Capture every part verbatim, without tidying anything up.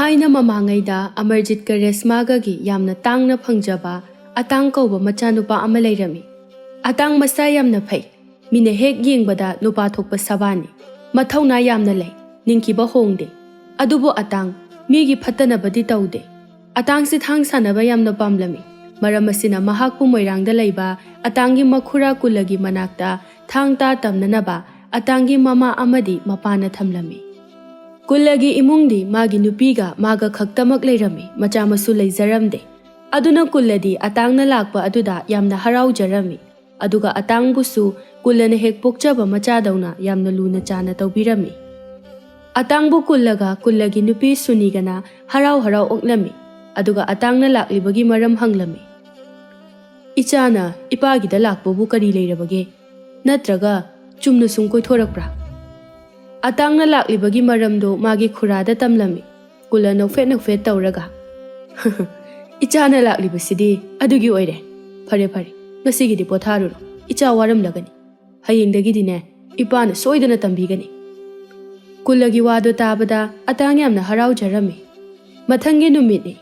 ꯑꯩꯅ ꯃꯃꯥꯡꯉꯩꯗ ꯑꯃꯔꯖꯤꯠꯀ ꯔꯦꯁꯃꯥꯒꯒꯤ ꯌꯥꯝꯅ ꯇꯥꯡꯅ ꯐꯪꯖꯕ ꯑꯇꯥꯡ ꯀꯧꯕ ꯃꯆꯥꯅꯨꯄꯥ ꯑꯃ ꯂꯩꯔꯝꯃꯤ꯫ ꯑꯇꯥꯡ ꯃꯁꯥ ꯌꯥꯝꯅ ꯐꯩ꯫ ꯃꯤꯅ ꯍꯦꯛ ꯌꯦꯡꯕꯗ ꯅꯨꯄꯥ ꯊꯣꯛꯄ ꯁꯕꯥꯅꯤ꯫ ꯃꯊꯧꯅꯥ ꯌꯥꯝꯅ ꯂꯩ꯫ ꯅꯤꯡꯈꯤꯕ ꯍꯣꯡꯗꯦ꯫ ꯑꯗꯨꯕꯨ ꯑꯇꯥꯡ ꯃꯤꯒꯤ ꯐꯠꯇꯅꯕꯗꯤ ꯇꯧꯗꯦ꯫ ꯑꯇꯥꯡꯁꯤ ꯊꯥꯡ ꯁꯥꯟꯅꯕ ꯌꯥꯝꯅ ꯄꯥꯝꯂꯝꯃꯤ꯫ ꯃꯔꯝ ꯑꯁꯤꯅ ꯃꯍꯥꯛꯄꯨ ꯃꯣꯏꯔꯥꯡꯗ ꯂꯩꯕ ꯑꯇꯥꯡꯒꯤ ꯃꯈꯨꯔꯥ ꯀꯨꯜꯂꯒꯤ ꯃꯅꯥꯛꯇ ꯊꯥꯡ ꯇꯥ ꯇꯝꯅꯅꯕ ꯑꯇꯥꯡꯒꯤ ꯃꯃꯥ ꯑꯃꯗꯤ ꯃꯄꯥꯅ ꯊꯝꯂꯝꯃꯤ꯫ ꯀꯨꯜꯂꯒꯤ ꯏꯃꯨꯡꯗꯤ ꯃꯥꯒꯤ ꯅꯨꯄꯤꯒ ꯃꯥꯒ ꯈꯛꯇꯃꯛ ꯂꯩꯔꯝꯃꯤ, ꯃꯆꯥ ꯃꯁꯨ ꯂꯩꯖꯔꯝꯗꯦ꯫ ꯑꯗꯨꯅ ꯀꯨꯜꯂꯗꯤ ꯑꯇꯥꯡꯅ ꯂꯥꯛꯄ ꯑꯗꯨꯗ ꯌꯥꯝꯅ ꯍꯔꯥꯎꯖꯔꯝꯃꯤ꯫ ꯑꯗꯨꯒ ꯑꯇꯥꯡꯕꯨꯁꯨ ꯀꯨꯜꯂꯅ ꯍꯦꯛ ꯄꯣꯛꯆꯕ ꯃꯆꯥꯗꯧꯅ ꯌꯥꯝꯅ ꯂꯨꯅ ꯆꯥꯅ ꯇꯧꯕꯤꯔꯝꯃꯤ꯫ ꯑꯇꯥꯡꯕꯨ ꯀꯨꯜꯂꯒ ꯀꯨꯜꯂꯒꯤ ꯅꯨꯄꯤ ꯁꯨꯅꯤꯒꯅ ꯍꯔꯥꯎ ꯍꯔꯥꯎ ꯑꯣꯛꯂꯝꯃꯤ꯫ ꯑꯗꯨꯒ ꯑꯇꯥꯡꯅ ꯂꯥꯛꯂꯤꯕꯒꯤ ꯃꯔꯝ ꯍꯪꯂꯝꯃꯤ꯫ "ꯏꯆꯥꯅ ꯏꯄꯥꯒꯤꯗ ꯂꯥꯛꯄꯕꯨ ꯀꯔꯤ ꯂꯩꯔꯕꯒꯦ? ꯅꯠꯇ꯭ꯔꯒ ꯆꯨꯝꯅ ꯁꯨꯝ ꯀꯣꯏꯊꯣꯔꯛꯄ꯭ꯔꯥ?" ꯑꯇꯥꯡꯅ ꯂꯥꯛꯂꯤꯕꯒꯤ ꯃꯔꯝꯗꯣ ꯃꯥꯒꯤ ꯈꯨꯔꯥꯗ ꯇꯝꯂꯝꯃꯤ꯫ ꯀꯨꯜꯂ ꯅꯣꯛꯐꯦꯠ ꯅꯣꯛꯐꯦꯠ ꯇꯧꯔꯒ, "ꯏꯆꯥꯅ ꯂꯥꯛꯂꯤꯕꯁꯤꯗꯤ ꯑꯗꯨꯒꯤ ꯑꯣꯏꯔꯦ꯫ ꯐꯔꯦ ꯐꯔꯦ, ꯉꯁꯤꯒꯤꯗꯤ ꯄꯣꯊꯥꯔꯨꯔꯣ꯫ ꯏꯆꯥ ꯋꯥꯔꯝꯂꯒꯅꯤ꯫ ꯍꯌꯦꯡꯗꯒꯤꯗꯤꯅꯦ, ꯏꯄꯥꯅ ꯁꯣꯏꯗꯅ ꯇꯝꯕꯤꯒꯅꯤ꯫" ꯀꯨꯜꯂꯒꯤ ꯋꯥꯗꯣ ꯇꯥꯕꯗ ꯑꯇꯥꯡ ꯌꯥꯝꯅ ꯍꯔꯥꯎꯖꯔꯝꯃꯤ꯫ ꯃꯊꯪꯒꯤ ꯅꯨꯃꯤꯠꯅꯤ꯫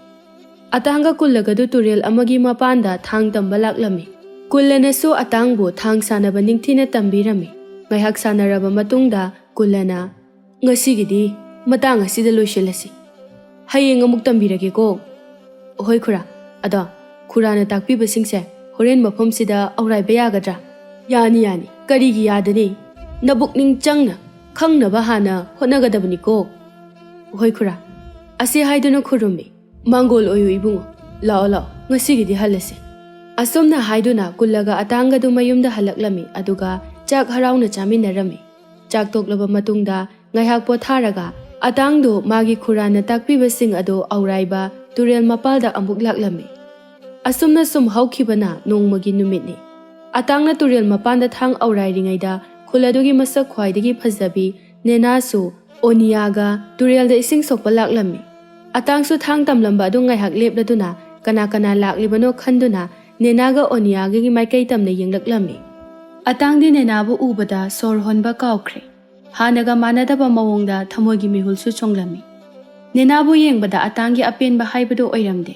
ꯑꯇꯥꯡꯒ ꯀꯨꯜꯂꯒꯗꯨ ꯇꯨꯔꯦꯜ ꯑꯃꯒꯤ ꯃꯄꯥꯟꯗ ꯊꯥꯡ ꯇꯝꯕ ꯂꯥꯛꯂꯝꯃꯤ꯫ ꯀꯨꯜꯂꯅꯁꯨ ꯑꯇꯥꯡꯕꯨ ꯊꯥꯡ ꯁꯥꯟꯅꯕ ꯅꯤꯡꯊꯤꯅ ꯇꯝꯕꯤꯔꯝꯃꯤ꯫ ꯉꯥꯏꯍꯥꯛ ꯁꯥꯟꯅꯔꯕ ꯃꯇꯨꯡꯗ ꯀꯨꯜꯂꯅ, "ꯉꯁꯤꯒꯤꯗꯤ ꯃꯇꯥꯡ ꯑꯁꯤꯗ ꯂꯣꯏꯁꯤꯜꯂꯁꯤ꯫ ꯍꯌꯦꯡ ꯑꯃꯨꯛ ꯇꯝꯕꯤꯔꯒꯦꯀꯣ꯫" "ꯍꯣꯏ ꯈꯨꯔꯥ꯫ ꯑꯗꯣ ꯈꯨꯔꯥꯅ ꯇꯥꯛꯄꯤꯕꯁꯤꯡꯁꯦ ꯍꯣꯔꯦꯟ ꯃꯐꯝꯁꯤꯗ ꯑꯧꯔꯥꯏꯕ ꯌꯥꯒꯗ꯭ꯔꯥ?" "ꯌꯥꯅꯤ, ꯌꯥꯅꯤ꯫ ꯀꯔꯤꯒꯤ ꯌꯥꯗꯅꯤ? ꯅꯕꯨꯛꯅꯤꯡ ꯆꯪꯅ ꯈꯪꯅꯕ ꯍꯥꯟꯅ ꯍꯣꯠꯅꯒꯗꯕꯅꯤꯀꯣ꯫" "ꯍꯣꯏ ꯈꯨꯔꯥ꯫" ꯑꯁꯤ ꯍꯥꯏꯗꯨꯅ ꯈꯨꯔꯨꯝꯃꯤ꯫ "ꯃꯥꯡꯒꯣꯜ ꯑꯣꯏꯌꯨ ꯏꯕꯨꯡꯉꯣ꯫ ꯂꯥꯛꯑꯣ, ꯂꯥꯛꯑꯣ, ꯉꯁꯤꯒꯤꯗꯤ ꯍꯜꯂꯁꯤ꯫" ꯑꯁꯨꯝꯅ ꯍꯥꯏꯗꯨꯅ ꯀꯨꯜꯂꯒ ꯑꯇꯥꯡꯒꯗꯨ ꯃꯌꯨꯝꯗ ꯍꯜꯂꯛꯂꯝꯃꯤ, ꯑꯗꯨꯒ ꯆꯥꯛ ꯍꯔꯥꯎꯅ ꯆꯥꯃꯤꯟꯅꯔꯝꯃꯤ꯫ ꯆꯥꯛ ꯇꯣꯛꯂꯕ ꯃꯇꯨꯡꯗ ꯉꯥꯏꯍꯥꯛ ꯄꯣꯊꯥꯔꯒ ꯑꯇꯥꯡꯗꯨ ꯃꯥꯒꯤ ꯈꯨꯔꯥꯅ ꯇꯥꯛꯄꯤꯕꯁꯤꯡ ꯑꯗꯨ ꯑꯧꯔꯥꯏꯕ ꯇꯨꯔꯦꯜ ꯃꯄꯥꯜꯗ ꯑꯃꯨꯛ ꯂꯥꯛꯂꯝꯃꯤ꯫ ꯑꯁꯨꯝꯅ ꯁꯨꯝ ꯍꯧꯈꯤꯕꯅ ꯅꯣꯡꯃꯒꯤ ꯅꯨꯃꯤꯠꯅꯤ꯫ ꯑꯇꯥꯡꯅ ꯇꯨꯔꯦꯜ ꯃꯄꯥꯟꯗ ꯊꯥꯡ ꯑꯧꯔꯥꯏꯔꯤꯉꯩꯗ ꯈꯨꯜ ꯑꯗꯨꯒꯤ ꯃꯁꯛ ꯈ꯭ꯋꯥꯏꯗꯒꯤ ꯐꯖꯕꯤ ꯅꯦꯅꯥꯁꯨ ꯑꯣꯅꯤꯌꯥꯒ ꯇꯨꯔꯦꯜꯗ ꯏꯁꯤꯡ ꯁꯣꯛꯄ ꯂꯥꯛꯂꯝꯃꯤ꯫ ꯑꯇꯥꯡꯁꯨ ꯊꯥꯡ ꯇꯝꯂꯝꯕ ꯑꯗꯨ ꯉꯥꯏꯍꯥꯛ ꯂꯦꯞꯂꯗꯨꯅ ꯀꯅꯥ ꯀꯅꯥ ꯂꯥꯛꯂꯤꯕꯅꯣ ꯈꯟꯗꯨꯅ ꯅꯦꯅꯥꯒ ꯑꯣꯅꯤꯌꯥꯒꯒꯤ ꯃꯥꯏꯀꯩ ꯇꯝꯅ ꯌꯦꯡꯂꯛꯂꯝꯃꯤ꯫ ꯑꯇꯥꯡꯗꯤ ꯅꯦꯅꯥꯕꯨ ꯎꯕꯗ ꯁꯣꯔ ꯍꯣꯟꯕ ꯀꯥꯎꯈ꯭ꯔꯦ꯫ ꯍꯥꯟꯅꯒ ꯃꯥꯟꯅꯗꯕ ꯃꯑꯣꯡꯗ ꯊꯃꯣꯏꯒꯤ ꯃꯤꯍꯨꯜꯁꯨ ꯆꯣꯡꯂꯝꯃꯤ꯫ ꯅꯦꯅꯥꯕꯨ ꯌꯦꯡꯕꯗ ꯑꯇꯥꯡꯒꯤ ꯑꯄꯦꯟꯕ ꯍꯥꯏꯕꯗꯨ ꯑꯣꯏꯔꯝꯗꯦ꯫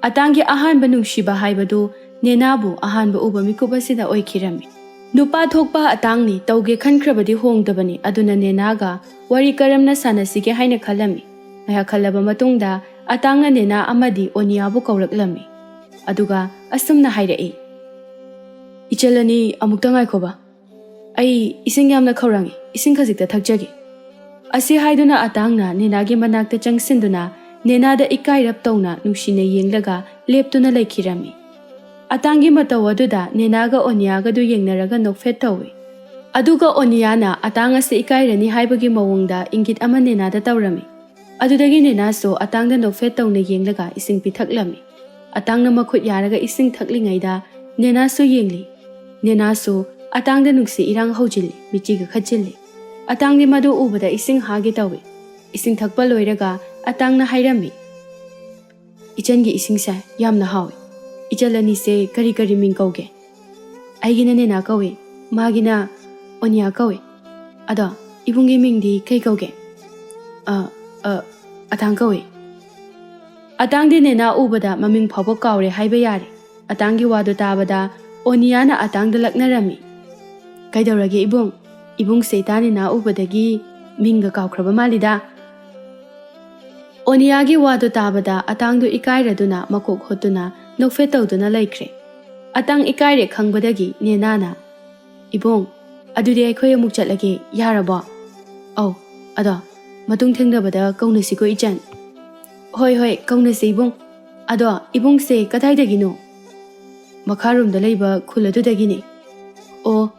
ꯑꯇꯥꯡꯒꯤ ꯑꯍꯥꯟꯕ ꯅꯨꯡꯁꯤꯕ ꯍꯥꯏꯕꯗꯨ ꯅꯦꯅꯥꯕꯨ ꯑꯍꯥꯟꯕ ꯎꯕ ꯃꯤꯀꯨꯞ ꯑꯁꯤꯗ ꯑꯣꯏꯈꯤꯔꯝꯃꯤ꯫ ꯅꯨꯄꯥ ꯊꯣꯛꯄ ꯑꯇꯥꯡꯅꯤ, ꯇꯧꯒꯦ ꯈꯟꯈ꯭ꯔꯕꯗꯤ ꯍꯣꯡꯗꯕꯅꯤ, ꯑꯗꯨꯅ ꯅꯦꯅꯥꯒ ꯋꯥꯔꯤ ꯀꯔꯝꯅ ꯁꯥꯟꯅꯁꯤꯒꯦ ꯍꯥꯏꯅ ꯈꯜꯂꯝꯃꯤ꯫ ꯉꯥꯏꯍꯥꯛ ꯈꯜꯂꯕ ꯃꯇꯨꯡꯗ ꯑꯇꯥꯡꯅ ꯅꯦꯅꯥ ꯑꯃꯗꯤ ꯑꯣꯅꯤꯌꯥꯕꯨ ꯀꯧꯔꯛꯂꯝꯃꯤ꯫ ꯑꯗꯨꯒ ꯑꯁꯨꯝꯅ ꯍꯥꯏꯔꯛꯏ, "ꯏꯆꯜ ꯑꯅꯤ, ꯑꯃꯨꯛꯇ ꯉꯥꯏꯈꯣꯕ꯫ ꯑꯩ ꯏꯁꯤꯡ ꯌꯥꯝꯅ ꯈꯧꯔꯥꯡꯏ, ꯏꯁꯤꯡ ꯈꯖꯤꯛꯇ ꯊꯛꯆꯒꯦ꯫" ꯑꯁꯤ ꯍꯥꯏꯗꯨꯅ ꯑꯇꯥꯡꯅ ꯅꯦꯅꯥꯒꯤ ꯃꯅꯥꯛꯇ ꯆꯪꯁꯤꯟꯗꯨꯅ ꯅꯦꯅꯥꯗ ꯏꯀꯥꯏꯔꯞ ꯇꯧꯅ ꯅꯨꯡꯁꯤꯅ ꯌꯦꯡꯂꯒ ꯂꯦꯞꯇꯨꯅ ꯂꯩꯈꯤꯔꯝꯃꯤ꯫ ꯑꯇꯥꯡꯒꯤ ꯃꯇꯧ ꯑꯗꯨꯗ ꯅꯦꯅꯥꯒ ꯑꯣꯅꯤꯌꯥꯒꯗꯨ ꯌꯦꯡꯅꯔꯒ ꯅꯣꯛꯐꯦꯠ ꯇꯧꯏ꯫ ꯑꯗꯨꯒ ꯑꯣꯅꯤꯌꯥꯅ ꯑꯇꯥꯡ ꯑꯁꯤ ꯏꯀꯥꯏꯔꯅꯤ ꯍꯥꯏꯕꯒꯤ ꯃꯑꯣꯡꯗ ꯏꯪꯒꯤꯠ ꯑꯃ ꯅꯦꯅꯥꯗ ꯇꯧꯔꯝꯃꯤ꯫ ꯑꯗꯨꯗꯒꯤ ꯅꯦꯅꯥꯁꯨ ꯑꯇꯥꯡꯗ ꯅꯣꯛꯐꯦꯠ ꯇꯧꯅ ꯌꯦꯡꯂꯒ ꯏꯁꯤꯡ ꯄꯤꯊꯛꯂꯝꯃꯤ꯫ ꯑꯇꯥꯡꯅ ꯃꯈꯨꯠ ꯌꯥꯔꯒ ꯏꯁꯤꯡ ꯊꯛꯂꯤꯉꯩꯗ ꯅꯦꯅꯥꯁꯨ ꯌꯦꯡꯂꯤ꯫ ꯅꯦꯅꯥꯁꯨ ꯑꯇꯥꯡꯗ ꯅꯨꯡꯁꯤ ꯏꯔꯥꯡ ꯍꯧꯖꯤꯜꯂꯤ, ꯃꯤꯆꯤꯒ ꯈꯠꯆꯤꯜꯂꯤ꯫ ꯑꯇꯥꯡꯗꯤ ꯃꯗꯨ ꯎꯕꯗ ꯏꯁꯤꯡ ꯍꯥꯒꯦ ꯇꯧꯏ꯫ ꯏꯁꯤꯡ ꯊꯛꯄ ꯂꯣꯏꯔꯒ ꯑꯇꯥꯡꯅ ꯍꯥꯏꯔꯝꯃꯤ, "ꯏꯆꯟꯒꯤ ꯏꯁꯤꯡꯁꯦ ꯌꯥꯝꯅ ꯍꯥꯎꯏ꯫ ꯏꯆꯜ ꯑꯅꯤꯁꯦ ꯀꯔꯤ ꯀꯔꯤ ꯃꯤꯡ ꯀꯧꯒꯦ?" "ꯑꯩꯒꯤꯅ ꯅꯦꯅꯥ ꯀꯧꯏ, ꯃꯥꯒꯤꯅ ꯑꯣꯅꯤꯌꯥ ꯀꯧꯏ꯫ ꯑꯗꯣ ꯏꯕꯨꯡꯒꯤ ꯃꯤꯡꯗꯤ ꯀꯩ ꯀꯧꯒꯦ?" "ꯑ, ꯑ, ꯑꯇꯥꯡ ꯀꯧꯏ꯫" ꯑꯇꯥꯡꯗꯤ ꯅꯦꯅꯥ ꯎꯕꯗ ꯃꯃꯤꯡ ꯐꯥꯎꯕ ꯀꯥꯎꯔꯦ ꯍꯥꯏꯕ ꯌꯥꯔꯦ꯫ ꯑꯇꯥꯡꯒꯤ ꯋꯥꯗꯨ ꯇꯥꯕꯗ ꯑꯣꯅꯤꯌꯥꯅ ꯑꯇꯥꯡꯗ ꯂꯛꯅꯔꯝꯃꯤ꯫ "ꯀꯩꯗꯧꯔꯒꯦ ꯏꯕꯨꯡ? ꯏꯕꯨꯡꯁꯦ ꯏꯇꯥ ꯅꯦꯅꯥ ꯎꯕꯗꯒꯤ ꯃꯤꯡꯒ ꯀꯥꯎꯈ꯭ꯔꯕ ꯃꯥꯜꯂꯤꯗ꯫" ꯑꯣꯅꯤꯌꯥꯒꯤ ꯋꯥꯗꯨ ꯇꯥꯕꯗ ꯑꯇꯥꯡꯗꯨ ꯏꯀꯥꯏꯔꯗꯨꯅ ꯃꯀꯣꯛ ꯍꯣꯠꯇꯨꯅ ꯅꯣꯛꯐꯦꯠ ꯇꯧꯗꯨꯅ ꯂꯩꯈ꯭ꯔꯦ꯫ ꯑꯇꯥꯡ ꯏꯀꯥꯏꯔꯦ ꯈꯪꯕꯗꯒꯤ ꯅꯦꯅꯥꯅ, "ꯏꯕꯨꯡ, ꯑꯗꯨꯗꯤ ꯑꯩꯈꯣꯏ ꯑꯃꯨꯛ ꯆꯠꯂꯒꯦ, ꯌꯥꯔꯕꯣ?" "ꯑꯧ, ꯑꯗꯣ ꯃꯇꯨꯡ ꯊꯦꯡꯅꯕꯗ ꯀꯧꯅꯁꯤꯀꯣ ꯏꯆꯟ꯫" "ꯍꯣꯏ, ꯍꯣꯏ, ꯀꯧꯅꯁꯤ ꯏꯕꯨꯡ꯫ ꯑꯗꯣ ꯏꯕꯨꯡꯁꯦ ꯀꯗꯥꯏꯗꯒꯤꯅꯣ?" "ꯃꯈꯥꯔꯣꯝꯗ ꯂꯩꯕ ꯈꯨꯜ ꯑꯗꯨꯗꯒꯤꯅꯤ꯫" "ꯑꯣ,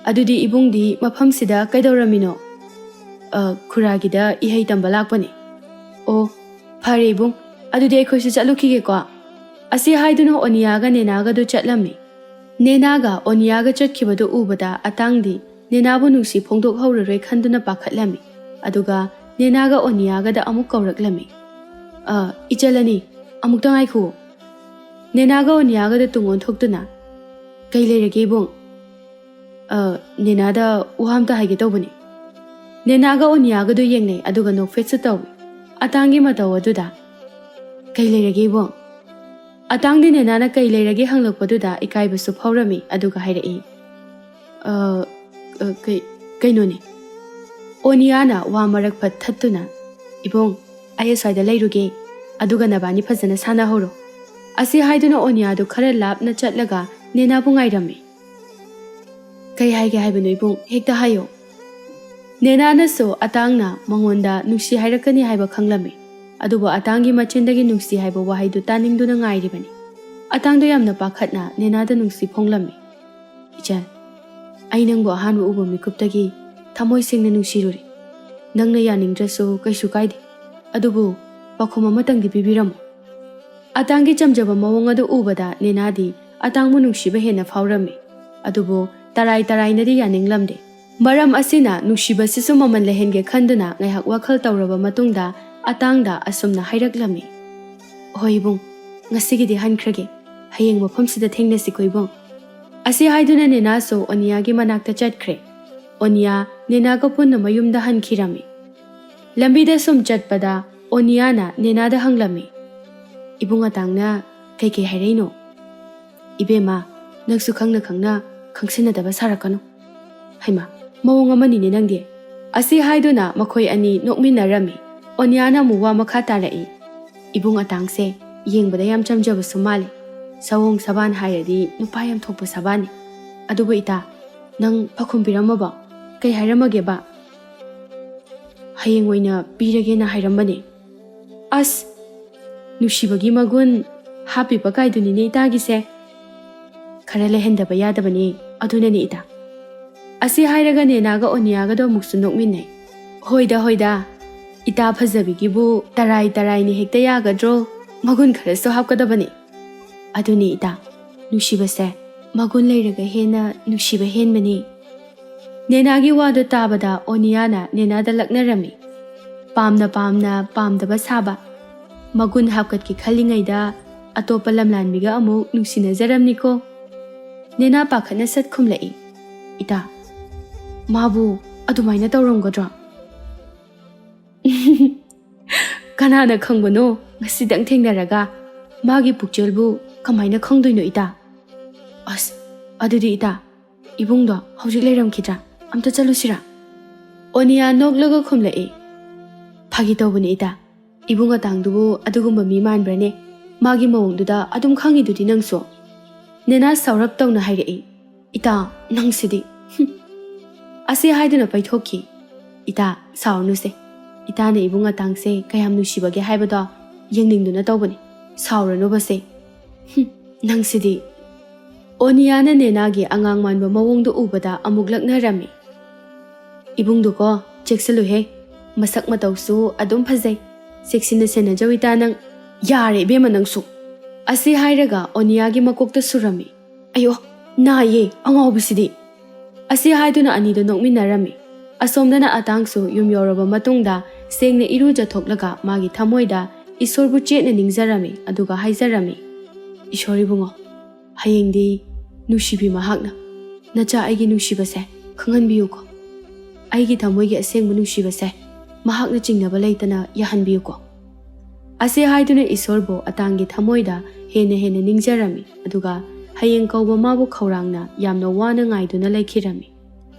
ꯑꯗꯨꯗꯤ ꯏꯕꯨꯡꯗꯤ ꯃꯐꯝꯁꯤꯗ ꯀꯩꯗꯧꯔꯝꯃꯤꯅꯣ?" "ꯑ, ꯈꯨꯔꯥꯒꯤꯗ ꯏꯍꯩ ꯇꯝꯕ ꯂꯥꯛꯄꯅꯤ꯫" "ꯑꯣ, ꯐꯔꯦ ꯏꯕꯨꯡ, ꯑꯗꯨꯗꯤ ꯑꯩꯈꯣꯏꯁꯨ ꯆꯠꯂꯨꯈꯤꯒꯦꯀꯣ꯫" ꯑꯁꯤ ꯍꯥꯏꯗꯨꯅ ꯑꯣꯅꯤꯌꯥꯒ ꯅꯦꯅꯥꯒꯗꯨ ꯆꯠꯂꯝꯃꯤ꯫ ꯅꯦꯅꯥꯒ ꯑꯣꯅꯤꯌꯥꯒ ꯆꯠꯈꯤꯕꯗꯨ ꯎꯕꯗ ꯑꯇꯥꯡꯗꯤ ꯅꯦꯅꯥꯕꯨ ꯅꯨꯡꯁꯤ ꯐꯣꯡꯗꯣꯛꯍꯧꯔꯔꯣꯏ ꯈꯟꯗꯨꯅ ꯄꯥꯈꯠꯂꯝꯃꯤ꯫ ꯑꯗꯨꯒ ꯅꯦꯅꯥꯒ ꯑꯣꯅꯤꯌꯥꯒꯗ ꯑꯃꯨꯛ ꯀꯧꯔꯛꯂꯝꯃꯤ꯫ "ꯑ, ꯏꯆꯜ ꯑꯅꯤ, ꯑꯃꯨꯛꯇ ꯉꯥꯏꯈꯨꯑꯣ꯫" ꯅꯦꯅꯥꯒ ꯑꯣꯅꯤꯌꯥꯒꯗ ꯇꯨꯡ ꯑꯣꯟꯊꯣꯛꯇꯨꯅ, "ꯀꯩ ꯂꯩꯔꯒꯦ ꯏꯕꯨꯡ?" "ꯑ, ꯅꯦꯅꯥꯗ ꯋꯥ ꯑꯝꯇ ꯍꯥꯏꯒꯦ ꯇꯧꯕꯅꯤ꯫" ꯅꯦꯅꯥꯒ ꯑꯣꯅꯤꯌꯥꯒꯗꯨ ꯌꯦꯡꯅꯩ, ꯑꯗꯨꯒ ꯅꯣꯛꯐꯦꯠꯁꯨ ꯇꯧꯏ꯫ ꯑꯇꯥꯡꯒꯤ ꯃꯇꯧ ꯑꯗꯨꯗ꯫ "ꯀꯩ ꯂꯩꯔꯒꯦ ꯏꯕꯨꯡ?" ꯑꯇꯥꯡꯗꯤ ꯅꯦꯅꯥꯅ ꯀꯩ ꯂꯩꯔꯒꯦ ꯍꯪꯂꯛꯄꯗꯨꯗ ꯏꯀꯥꯏꯕꯁꯨ ꯐꯥꯎꯔꯝꯃꯤ, ꯑꯗꯨꯒ ꯍꯥꯏꯔꯛꯏ, "ꯑ, ꯑ, ꯀꯩ, ꯀꯩꯅꯣꯅꯦ?" ꯑꯣꯅꯤꯌꯥꯅ ꯋꯥ ꯃꯔꯛ ꯐꯠ ꯊꯠꯇꯨꯅ, "ꯏꯕꯨꯡ, ꯑꯩ ꯑꯁ꯭ꯋꯥꯏꯗ ꯂꯩꯔꯨꯒꯦ, ꯑꯗꯨꯒ ꯅꯕꯥꯅꯤ ꯐꯖꯅ ꯁꯥꯟꯅꯍꯧꯔꯣ"꯫ ꯑꯁꯤ ꯍꯥꯏꯗꯨꯅ ꯑꯣꯅꯤꯌꯥꯗꯨ ꯈꯔ ꯂꯥꯞꯅ ꯆꯠꯂꯒ ꯅꯦꯅꯥꯕꯨ ꯉꯥꯏꯔꯝꯃꯤ꯫ "ꯀꯩ ꯍꯥꯏꯒꯦ ꯍꯥꯏꯕꯅꯣ ꯏꯕꯨꯡ? ꯍꯦꯛꯇ ꯍꯥꯏꯌꯣ"꯫ ꯅꯦꯅꯥꯅꯁꯨ ꯑꯇꯥꯡꯅ ꯃꯉꯣꯟꯗ ꯅꯨꯡꯁꯤ ꯍꯥꯏꯔꯛꯀꯅꯤ ꯍꯥꯏꯕ ꯈꯪꯂꯝꯃꯤ, ꯑꯗꯨꯕꯨ ꯑꯇꯥꯡꯒꯤ ꯃꯆꯤꯟꯗꯒꯤ ꯅꯨꯡꯁꯤ ꯍꯥꯏꯕ ꯋꯥꯍꯩꯗꯨ ꯇꯥꯅꯤꯡꯗꯨꯅ ꯉꯥꯏꯔꯤꯕꯅꯤ꯫ ꯑꯇꯥꯡꯗꯣ ꯌꯥꯝꯅ ꯄꯥꯈꯠꯅ ꯅꯦꯅꯥꯗ ꯅꯨꯡꯁꯤ ꯐꯣꯡꯂꯝꯃꯤ꯫ "ꯏꯆꯟ, ꯑꯩ ꯅꯪꯕꯨ ꯑꯍꯥꯟꯕ ꯎꯕ ꯃꯤꯀꯨꯞꯇꯒꯤ ꯊꯃꯣꯏ ꯁꯦꯡꯅ ꯅꯨꯡꯁꯤꯔꯨꯔꯦ꯫ ꯅꯪꯅ ꯌꯥꯅꯤꯡꯗ꯭ꯔꯁꯨ ꯀꯩꯁꯨ ꯀꯥꯏꯗꯦ, ꯑꯗꯨꯕꯨ ꯄꯥꯎꯈꯨꯝ ꯑꯃꯇꯪꯗꯤ ꯄꯤꯕꯤꯔꯝꯃꯨ"꯫ ꯑꯇꯥꯡꯒꯤ ꯆꯝꯖꯕ ꯃꯑꯣꯡ ꯑꯗꯨ ꯎꯕꯗ ꯅꯦꯅꯥꯗꯤ ꯑꯇꯥꯡꯕꯨ ꯅꯨꯡꯁꯤꯕ ꯍꯦꯟꯅ ꯐꯥꯎꯔꯝꯃꯤ꯫ ꯑꯗꯨꯕꯨ ꯇꯔꯥꯏ ꯇꯔꯥꯏꯅꯗꯤ ꯌꯥꯅꯤꯡꯂꯝꯗꯦ꯫ ꯃꯔꯝ ꯑꯁꯤꯅ ꯅꯨꯡꯁꯤꯕꯁꯤꯁꯨ ꯃꯃꯜ ꯂꯩꯍꯟꯒꯦ ꯈꯟꯗꯨꯅ ꯉꯥꯏꯍꯥꯛ ꯋꯥꯈꯜ ꯇꯧꯔꯕ ꯃꯇꯨꯡꯗ ꯑꯇꯥꯡꯗ ꯑꯁꯨꯝꯅ ꯍꯥꯏꯔꯛꯂꯝꯃꯤ, "ꯍꯣꯏ ꯏꯕꯨꯡ, ꯉꯁꯤꯒꯤꯗꯤ ꯍꯟꯈ꯭ꯔꯒꯦ꯫ ꯍꯌꯦꯡ ꯃꯐꯝꯁꯤꯗ ꯊꯦꯡꯅꯁꯤꯀꯣ ꯏꯕꯨꯡ"꯫ ꯑꯁꯤ ꯍꯥꯏꯗꯨꯅ ꯅꯦꯅꯥꯁꯨ ꯑꯣꯅꯤꯌꯥꯒꯤ ꯃꯅꯥꯛꯇ ꯆꯠꯈ꯭ꯔꯦ꯫ ꯑꯣꯅꯤꯌꯥ ꯅꯦꯅꯥꯒ ꯄꯨꯟꯅ ꯃꯌꯨꯝꯗ ꯍꯟꯈꯤꯔꯝꯃꯤ꯫ ꯂꯝꯕꯤꯗ ꯁꯨꯝ ꯆꯠꯄꯗ ꯑꯣꯅꯤꯌꯥꯅ ꯅꯦꯅꯥꯗ ꯍꯪꯂꯝꯃꯤ, "ꯏꯕꯨꯡ ꯑꯇꯥꯡꯅ ꯀꯩꯀꯩ ꯍꯥꯏꯔꯛꯏꯅꯣ?" "ꯏꯕꯦꯝꯃ, ꯅꯪꯁꯨ ꯈꯪꯅ ꯈꯪꯅ ꯈꯪꯁꯤꯟꯅꯗꯕ ꯁꯥꯔꯛꯀꯅꯨ"꯫ "ꯍꯩꯃꯥ, ꯃꯑꯣꯡ ꯑꯃꯅꯤꯅꯦ ꯅꯪꯗꯤ"꯫ ꯑꯁꯤ ꯍꯥꯏꯗꯨꯅ ꯃꯈꯣꯏ ꯑꯅꯤ ꯅꯣꯛꯃꯤꯟꯅꯔꯝꯃꯤ꯫ ꯑꯣꯅꯤꯌꯥꯅ ꯑꯃꯨꯛ ꯋꯥ ꯃꯈꯥ ꯇꯥꯔꯛꯏ, "ꯏꯕꯨꯡ ꯑꯇꯥꯡꯁꯦ ꯌꯦꯡꯕꯗ ꯌꯥꯝ ꯆꯝꯖꯕꯁꯨ ꯃꯥꯜꯂꯤ꯫ ꯁꯑꯣꯡ ꯁꯕꯥꯟ ꯍꯥꯏꯔꯗꯤ ꯅꯨꯄꯥ ꯌꯥꯝ ꯊꯣꯛꯄ ꯁꯕꯥꯟꯅꯤ꯫ ꯑꯗꯨꯕꯨ ꯏꯇꯥ, ꯅꯪ ꯄꯥꯎꯈꯨꯝ ꯄꯤꯔꯝꯃꯕꯣ? ꯀꯩ ꯍꯥꯏꯔꯝꯃꯒꯦꯕ?" "ꯍꯌꯦꯡ ꯑꯣꯏꯅ ꯄꯤꯔꯒꯦꯅ ꯍꯥꯏꯔꯝꯕꯅꯦ"꯫ "ꯑꯁ, ꯅꯨꯡꯁꯤꯕꯒꯤ ꯃꯒꯨꯟ ꯍꯥꯞꯄꯤꯕ ꯀꯥꯏꯗꯨꯅꯤꯅꯦ ꯏꯇꯥꯒꯤꯁꯦ꯫ ꯈꯔ ꯂꯩꯍꯟꯗꯕ ꯌꯥꯗꯕꯅꯦ, ꯑꯗꯨꯅꯅꯦ ꯏꯇꯥ"꯫ ꯑꯁꯤ ꯍꯥꯏꯔꯒ ꯅꯦꯅꯥꯒ ꯑꯣꯅꯤꯌꯥꯒꯗꯣ ꯑꯃꯨꯛꯁꯨ ꯅꯣꯛꯃꯤꯟꯅꯩ꯫ "ꯍꯣꯏꯗ, ꯍꯣꯏꯗ, ꯏꯇꯥ ꯐꯖꯕꯤꯒꯤꯕꯨ ꯇꯔꯥꯏ ꯇꯔꯥꯏꯅ ꯍꯦꯛꯇ ꯌꯥꯒꯗ꯭ꯔꯣ? ꯃꯒꯨꯟ ꯈꯔꯁꯨ ꯍꯥꯞꯀꯗꯕꯅꯤ"꯫ "ꯑꯗꯨꯅꯤ ꯏꯇꯥ, ꯅꯨꯡꯁꯤꯕꯁꯦ ꯃꯒꯨꯟ ꯂꯩꯔꯒ ꯍꯦꯟꯅ ꯅꯨꯡꯁꯤꯕ ꯍꯦꯟꯕꯅꯤ"꯫ ꯅꯦꯅꯥꯒꯤ ꯋꯥꯗꯨ ꯇꯥꯕꯗ ꯑꯣꯅꯤꯌꯥꯅ ꯅꯦꯅꯥꯗ ꯂꯛꯅꯔꯝꯃꯤ꯫ ꯄꯥꯝꯅ ꯄꯥꯝꯅ ꯄꯥꯝꯗꯕ ꯁꯥꯕ꯫ ꯃꯒꯨꯟ ꯍꯥꯞꯀꯠꯀꯦ ꯈꯜꯂꯤꯉꯩꯗ ꯑꯇꯣꯞꯄ ꯂꯝꯂꯥꯟꯕꯤꯒ ꯑꯃꯨꯛ ꯅꯨꯡꯁꯤꯅꯖꯔꯝꯅꯤꯀꯣ꯫ ꯅꯦꯅꯥ ꯄꯥꯈꯠꯅ ꯁꯠ ꯈꯨꯝꯂꯛꯏ, "ꯏꯇꯥ, ꯃꯥꯕꯨ ꯑꯗꯨꯃꯥꯏꯅ ꯇꯧꯔꯝꯒꯗ꯭ꯔꯣ?" ꯀꯅꯥꯅ ꯈꯪꯕꯅꯣ, ꯉꯁꯤꯗꯪ ꯊꯦꯡꯅꯔꯒ ꯃꯥꯒꯤ ꯄꯨꯛꯆꯦꯜꯕꯨ ꯀꯃꯥꯏꯅ ꯈꯪꯗꯣꯏꯅꯣ ꯏꯇꯥ? ꯑꯁ, ꯑꯗꯨꯗꯤ ꯏꯇꯥ, ꯏꯕꯨꯡꯗꯣ ꯍꯧꯖꯤꯛ ꯂꯩꯔꯝꯈꯤꯗ꯭ꯔꯥ? ꯑꯝꯇ ꯆꯠꯂꯨꯁꯤꯔꯥ? ꯑꯣꯅꯤꯌꯥ ꯅꯣꯛꯂꯒ ꯈꯨꯝꯂꯛꯏ꯫ ꯐꯥꯒꯤ ꯇꯧꯕꯅꯤ ꯏꯇꯥ, ꯏꯕꯨꯡ ꯑꯇꯥꯡꯗꯨꯕꯨ ꯑꯗꯨꯒꯨꯝꯕ ꯃꯤ ꯃꯥꯟꯕ꯭ꯔꯅꯦ? ꯃꯥꯒꯤ ꯃꯑꯣꯡꯗꯨꯗ ꯑꯗꯨꯝ ꯈꯪꯉꯤꯗꯨꯗꯤ ꯅꯪꯁꯨ꯫ ꯅꯦꯅꯥ ꯁꯥꯎꯔꯞ ꯇꯧꯅ ꯍꯥꯏꯔꯛꯏ꯫ ꯏꯇꯥ, ꯅꯪꯁꯤꯗꯤ꯫ ꯍꯨꯝ꯫ ꯑꯁꯤ ꯍꯥꯏꯗꯨꯅ ꯄꯩꯊꯣꯛꯈꯤ꯫ ꯏꯇꯥ, ꯁꯥꯎꯔꯅꯨꯁꯦ꯫ ꯏꯇꯥꯅ ꯏꯕꯨꯡ ꯑꯇꯥꯡꯁꯦ ꯀꯌꯥꯝ ꯅꯨꯡꯁꯤꯕꯒꯦ ꯍꯥꯏꯕꯗꯣ ꯌꯦꯡꯅꯤꯡꯗꯨꯅ ꯇꯧꯕꯅꯤ꯫ ꯁꯥꯎꯔꯅꯨꯕꯁꯦ꯫ ꯍꯨꯝ, ꯅꯪꯁꯤꯗꯤ꯫ ꯑꯣꯅꯤꯌꯥꯅ ꯅꯦꯅꯥꯒꯤ ꯑꯉꯥꯡ ꯃꯥꯟꯕ ꯃꯑꯣꯡꯗꯨ ꯎꯕꯗ ꯑꯃꯨꯛ ꯂꯛꯅꯔꯝꯃꯤ꯫ ꯏꯕꯨꯡꯗꯨꯀꯣ, ꯆꯦꯛꯁꯤꯜꯂꯨꯍꯦ꯫ ꯃꯁꯛ ꯃꯇꯧꯁꯨ ꯑꯗꯨꯝ ꯐꯖꯩ꯫ ꯆꯦꯛꯁꯤꯟꯅ ꯁꯦꯟꯅꯖꯧ ꯏꯇꯥ ꯅꯪ꯫ ꯌꯥꯔꯦ ꯏꯕꯦꯝꯃ ꯅꯪꯁꯨ꯫ ꯑꯁꯤ ꯍꯥꯏꯔꯒ ꯑꯣꯅꯤꯌꯥꯒꯤ ꯃꯀꯣꯛꯇ ꯁꯨꯔꯝꯃꯤ꯫ ꯑꯌꯣ, ꯅꯥꯏꯌꯦ ꯑꯉꯥꯎꯕꯤꯁꯤꯗꯤ꯫ ꯑꯁꯤ ꯍꯥꯏꯗꯨꯅ ꯑꯅꯤꯗꯨ ꯅꯣꯛꯃꯤꯟꯅꯔꯝꯃꯤ꯫ ꯑꯁꯣꯝꯗꯅ ꯑꯇꯥꯡꯁꯨ ꯌꯨꯝ ꯌꯧꯔꯕ ꯃꯇꯨꯡꯗ ꯁꯦꯡꯅ ꯏꯔꯨꯖꯊꯣꯛꯂꯒ ꯃꯥꯒꯤ ꯊꯃꯣꯏꯗ ꯏꯁꯣꯔꯕꯨ ꯆꯦꯠꯅ ꯅꯤꯡꯖꯔꯝꯃꯤ, ꯑꯗꯨꯒ ꯍꯥꯏꯖꯔꯝꯃꯤ, "ꯏꯁꯣꯔ ꯏꯕꯨꯡꯉꯣ, ꯍꯌꯦꯡꯗꯤ ꯅꯨꯡꯁꯤꯕꯤ ꯃꯍꯥꯛꯅ ꯅꯆꯥ ꯑꯩꯒꯤ ꯅꯨꯡꯁꯤꯕꯁꯦ ꯈꯪꯍꯟꯕꯤꯌꯨꯀꯣ꯫ ꯑꯩꯒꯤ ꯊꯃꯣꯏꯒꯤ ꯑꯁꯦꯡꯕ ꯅꯨꯡꯁꯤꯕꯁꯦ ꯃꯍꯥꯛꯅ ꯆꯤꯡꯅꯕ ꯂꯩꯇꯅ ꯌꯥꯍꯟꯕꯤꯌꯨꯀꯣ"꯫ ꯑꯁꯤ ꯍꯥꯏꯗꯨꯅ ꯏꯁꯣꯔꯕꯨ ꯑꯇꯥꯡꯒꯤ ꯊꯃꯣꯏꯗ ꯍꯦꯟꯅ ꯍꯦꯟꯅ ꯅꯤꯡꯖꯔꯝꯃꯤ, ꯑꯗꯨꯒ ꯍꯌꯦꯡ ꯀꯧꯕ ꯃꯥꯕꯨ ꯈꯧꯔꯥꯡꯅ ꯌꯥꯝꯅ ꯋꯥꯅ ꯉꯥꯏꯗꯨꯅ ꯂꯩꯈꯤꯔꯝꯃꯤ꯫